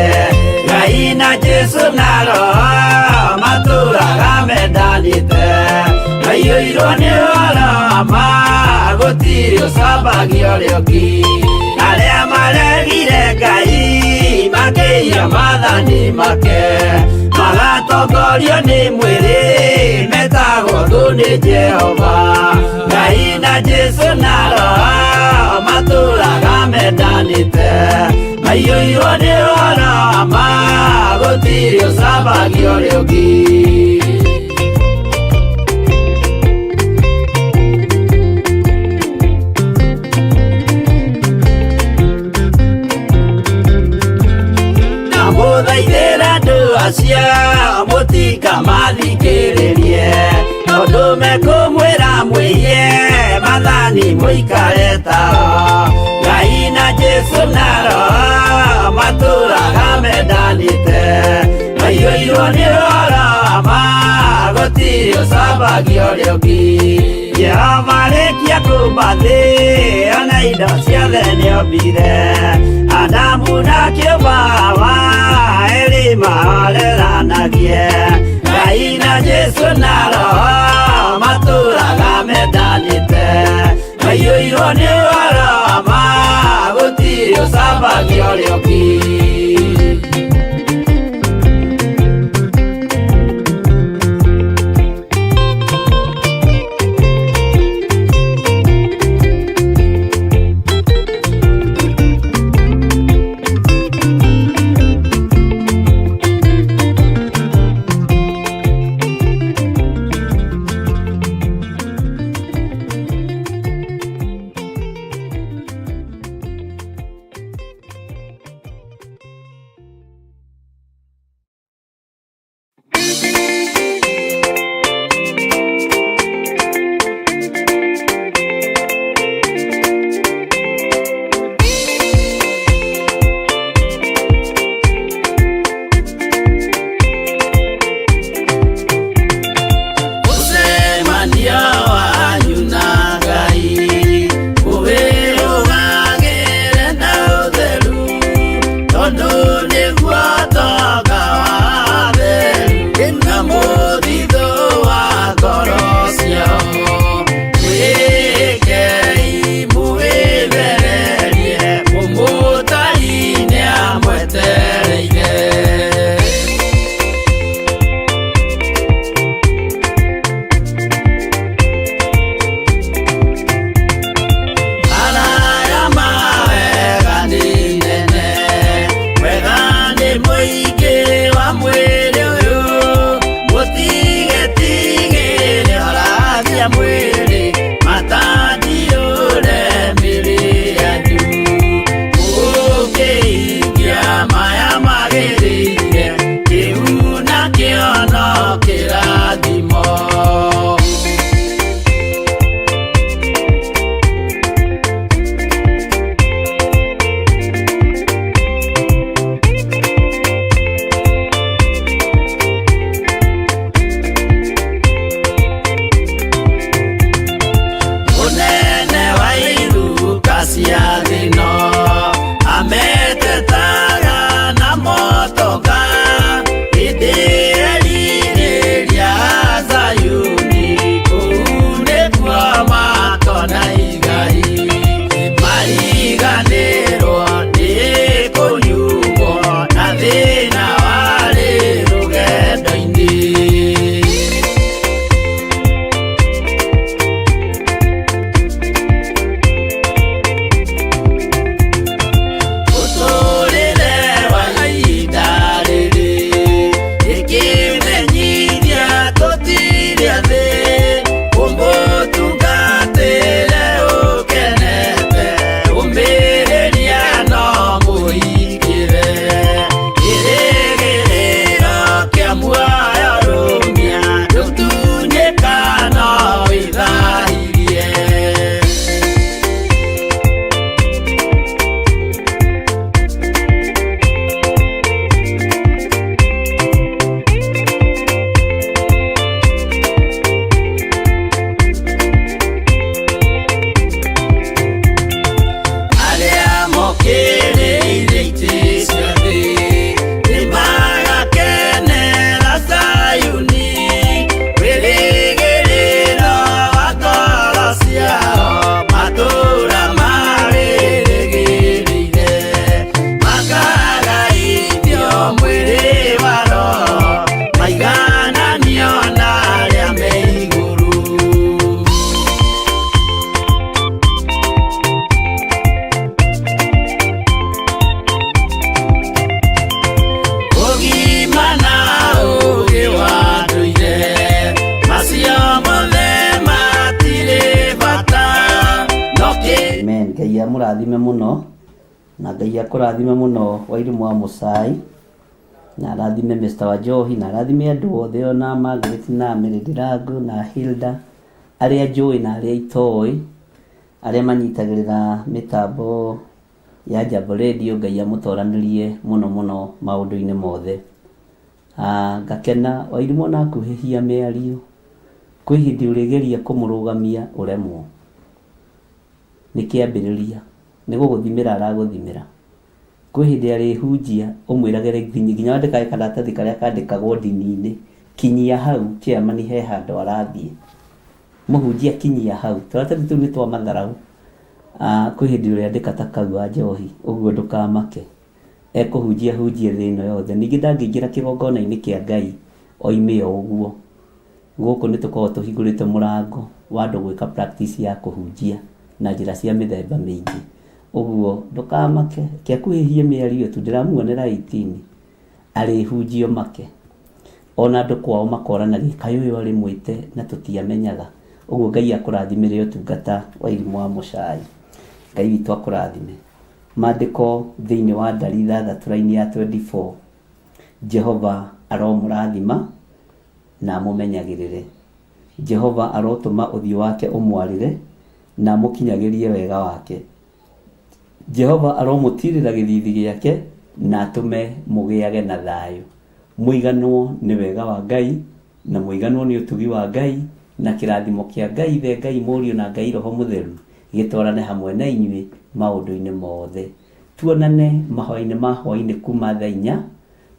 Ngai na Jesũ na Roho matũraga mendanĩte aiyũirwo nĩ ũhoro wa ma gũtirĩ ũcambagia ũrĩa ũngĩ. Arĩa maregire Ngai makĩiya maathani make magatongorio nĩ mwĩrĩ metagwo thũ nĩ Jehova. Ngai na Jesũ na Roho matũraga mendanĩte maiyũirwo nĩ ũhoro wa ma gũtirĩ ũcambagia ũrĩa ũngĩ. Ndamũthaithĩra andũ acio mũtikamathikĩrĩrie tondũ mekũmwĩra mwĩiye maathani mũikare tao. Ngai na Jesũ na Roho matũraga mendanĩte maiyũirwo nĩ ũhoro wa ma gũtirĩ ũcambagia ũrĩa ũngĩ. Jehova arĩkia kũũmba thĩ ona indo ciothe nĩombire Adamu na kĩũmba Hawa erĩ mahoreranagie. Ngai na Jesũ na Roho matũraga mendanĩte maiyũirwo nĩ ũhoro wa ma gũtirĩ ũcambagia ũrĩa ũngĩ. akũrathime mũno, na Ngai akũrathime mũno Wairimũ wa Mũcai, na arathime Mr. Wanjohi, na arathime andũ othe ona Margaret na Mary Ndirangu na Hilda, arĩa njũĩ na arĩa itoĩ, arĩa manyitagĩrĩra mĩtambo ya Jambo Radio. Ngai amũtoranĩrie mũno mũno maũndũ-inĩ mothe. Ngakena Wairimũ ona akuhĩhia mĩario, kwĩ hĩndĩ ũrĩgeria kũmũrũgamia ũremwo. Nĩ kĩambĩrĩria, nĩ gũgũthimĩra aragũthimĩra. Kwĩ hĩndĩ arĩhunjia ũmwĩrage nginya wandĩkage karatathi karĩa kandĩkagwo ndini-inĩ, kinyia hau chairman he handũ arathiĩ. Mũhunjia kinyia hau, tũratathi tũu nĩ twa matharau. Kwĩ hĩndĩ ũrĩandĩka ta kau wa njohi, ũguo ndũkamake. Ekũhunjia hunjie thĩ ĩno yothe. Ningĩ ndangĩingĩra kĩgongona-inĩ kĩa Ngai oime o ũguo. Gũkũ nĩ tũkoragwo tũhingũrĩte mũrango wa andũ gwĩka practice ya kũhunjia na njĩra cia mĩthemba mĩingĩ. Ũguo ndũkamake, reke akuhĩhie mĩario tu, ndĩramuonera 18 arĩhunjio make. Ona andũ kwao makoranagia kaĩ ũyũ arĩ mwĩte na tũtiamenyaga. Ũguo Ngai akũrathimĩre ũtungata wa Irimũ wa Mũcai. Ngai witũ akũrathime. Maandĩko thĩinĩ wa Ndari ithathatũ raini ya 24, Jehova aromũrathima na amũmenyagĩrĩre. Jehova arotũma ũthiũ wake ũmwarĩre na amũkinyagĩrie wega wake. Jehova aromũtiirĩra gĩthiithi gĩake na atũme mũgĩage na thayũ. Mũiganwo nĩ wega wa Ngai na mũiganwo nĩ ũtugi wa Ngai, na kĩrathimo kĩa Ngai Ithe, Ngai Mũriũ na Ngai Roho Mũtheru gĩtwarane hamwe na inyuĩ maũndũ-inĩ mothe. Tuonane mahoya-inĩ ma hwaĩ-inĩ kuma thaa inya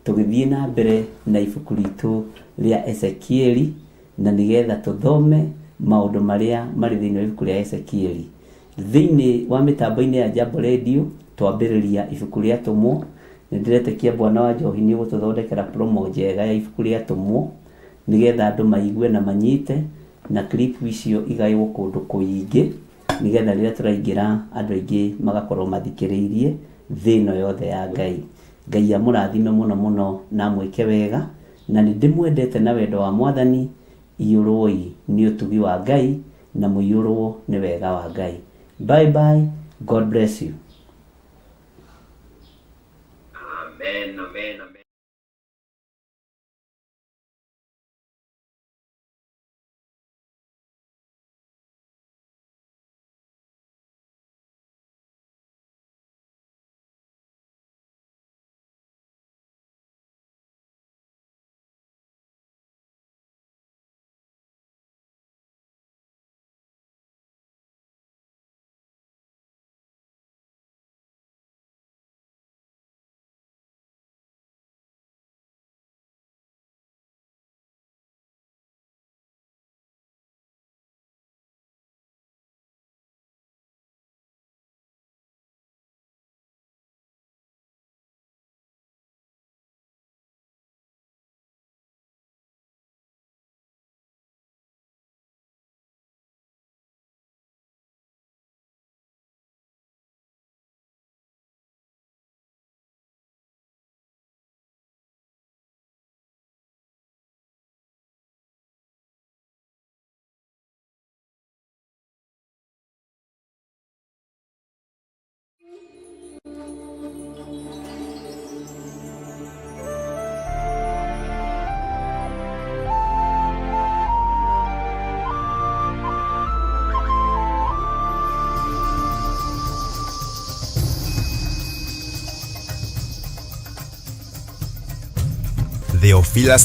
tũgĩthiĩ na mbere na ibuku ritũ rĩa Ezekieli, na nĩgetha tũthome maũndũ marĩa marĩ thĩinĩ wa ibuku rĩa Ezekieli. Thĩinĩ wa mĩtambo-inĩ ya Jambo Radio twambĩrĩria ibuku rĩa Atũmwo. Nĩ ndĩretĩkia Bwana wa Njohi nĩ ũgũtũthondekera promo njega ya ibuku rĩa Atũmwo nĩgetha andũ maigue na manyite, na clip icio igaywo kũndũ kũingĩ nĩgetha rĩrĩa tũraingĩra andũ aingĩ magakorwo mathikĩrĩirie thĩ ĩno yothe ya Ngai. Ngai amũrathime mũno mũno na amwĩke wega, na nĩ ndĩmwendete na wendo wa Mwathani. Iyũrwoi nĩ ũtugi wa Ngai na mũiyũrwo nĩ wega wa Ngai. Bye bye, God bless you. Amen, amen, amen. Theophilus.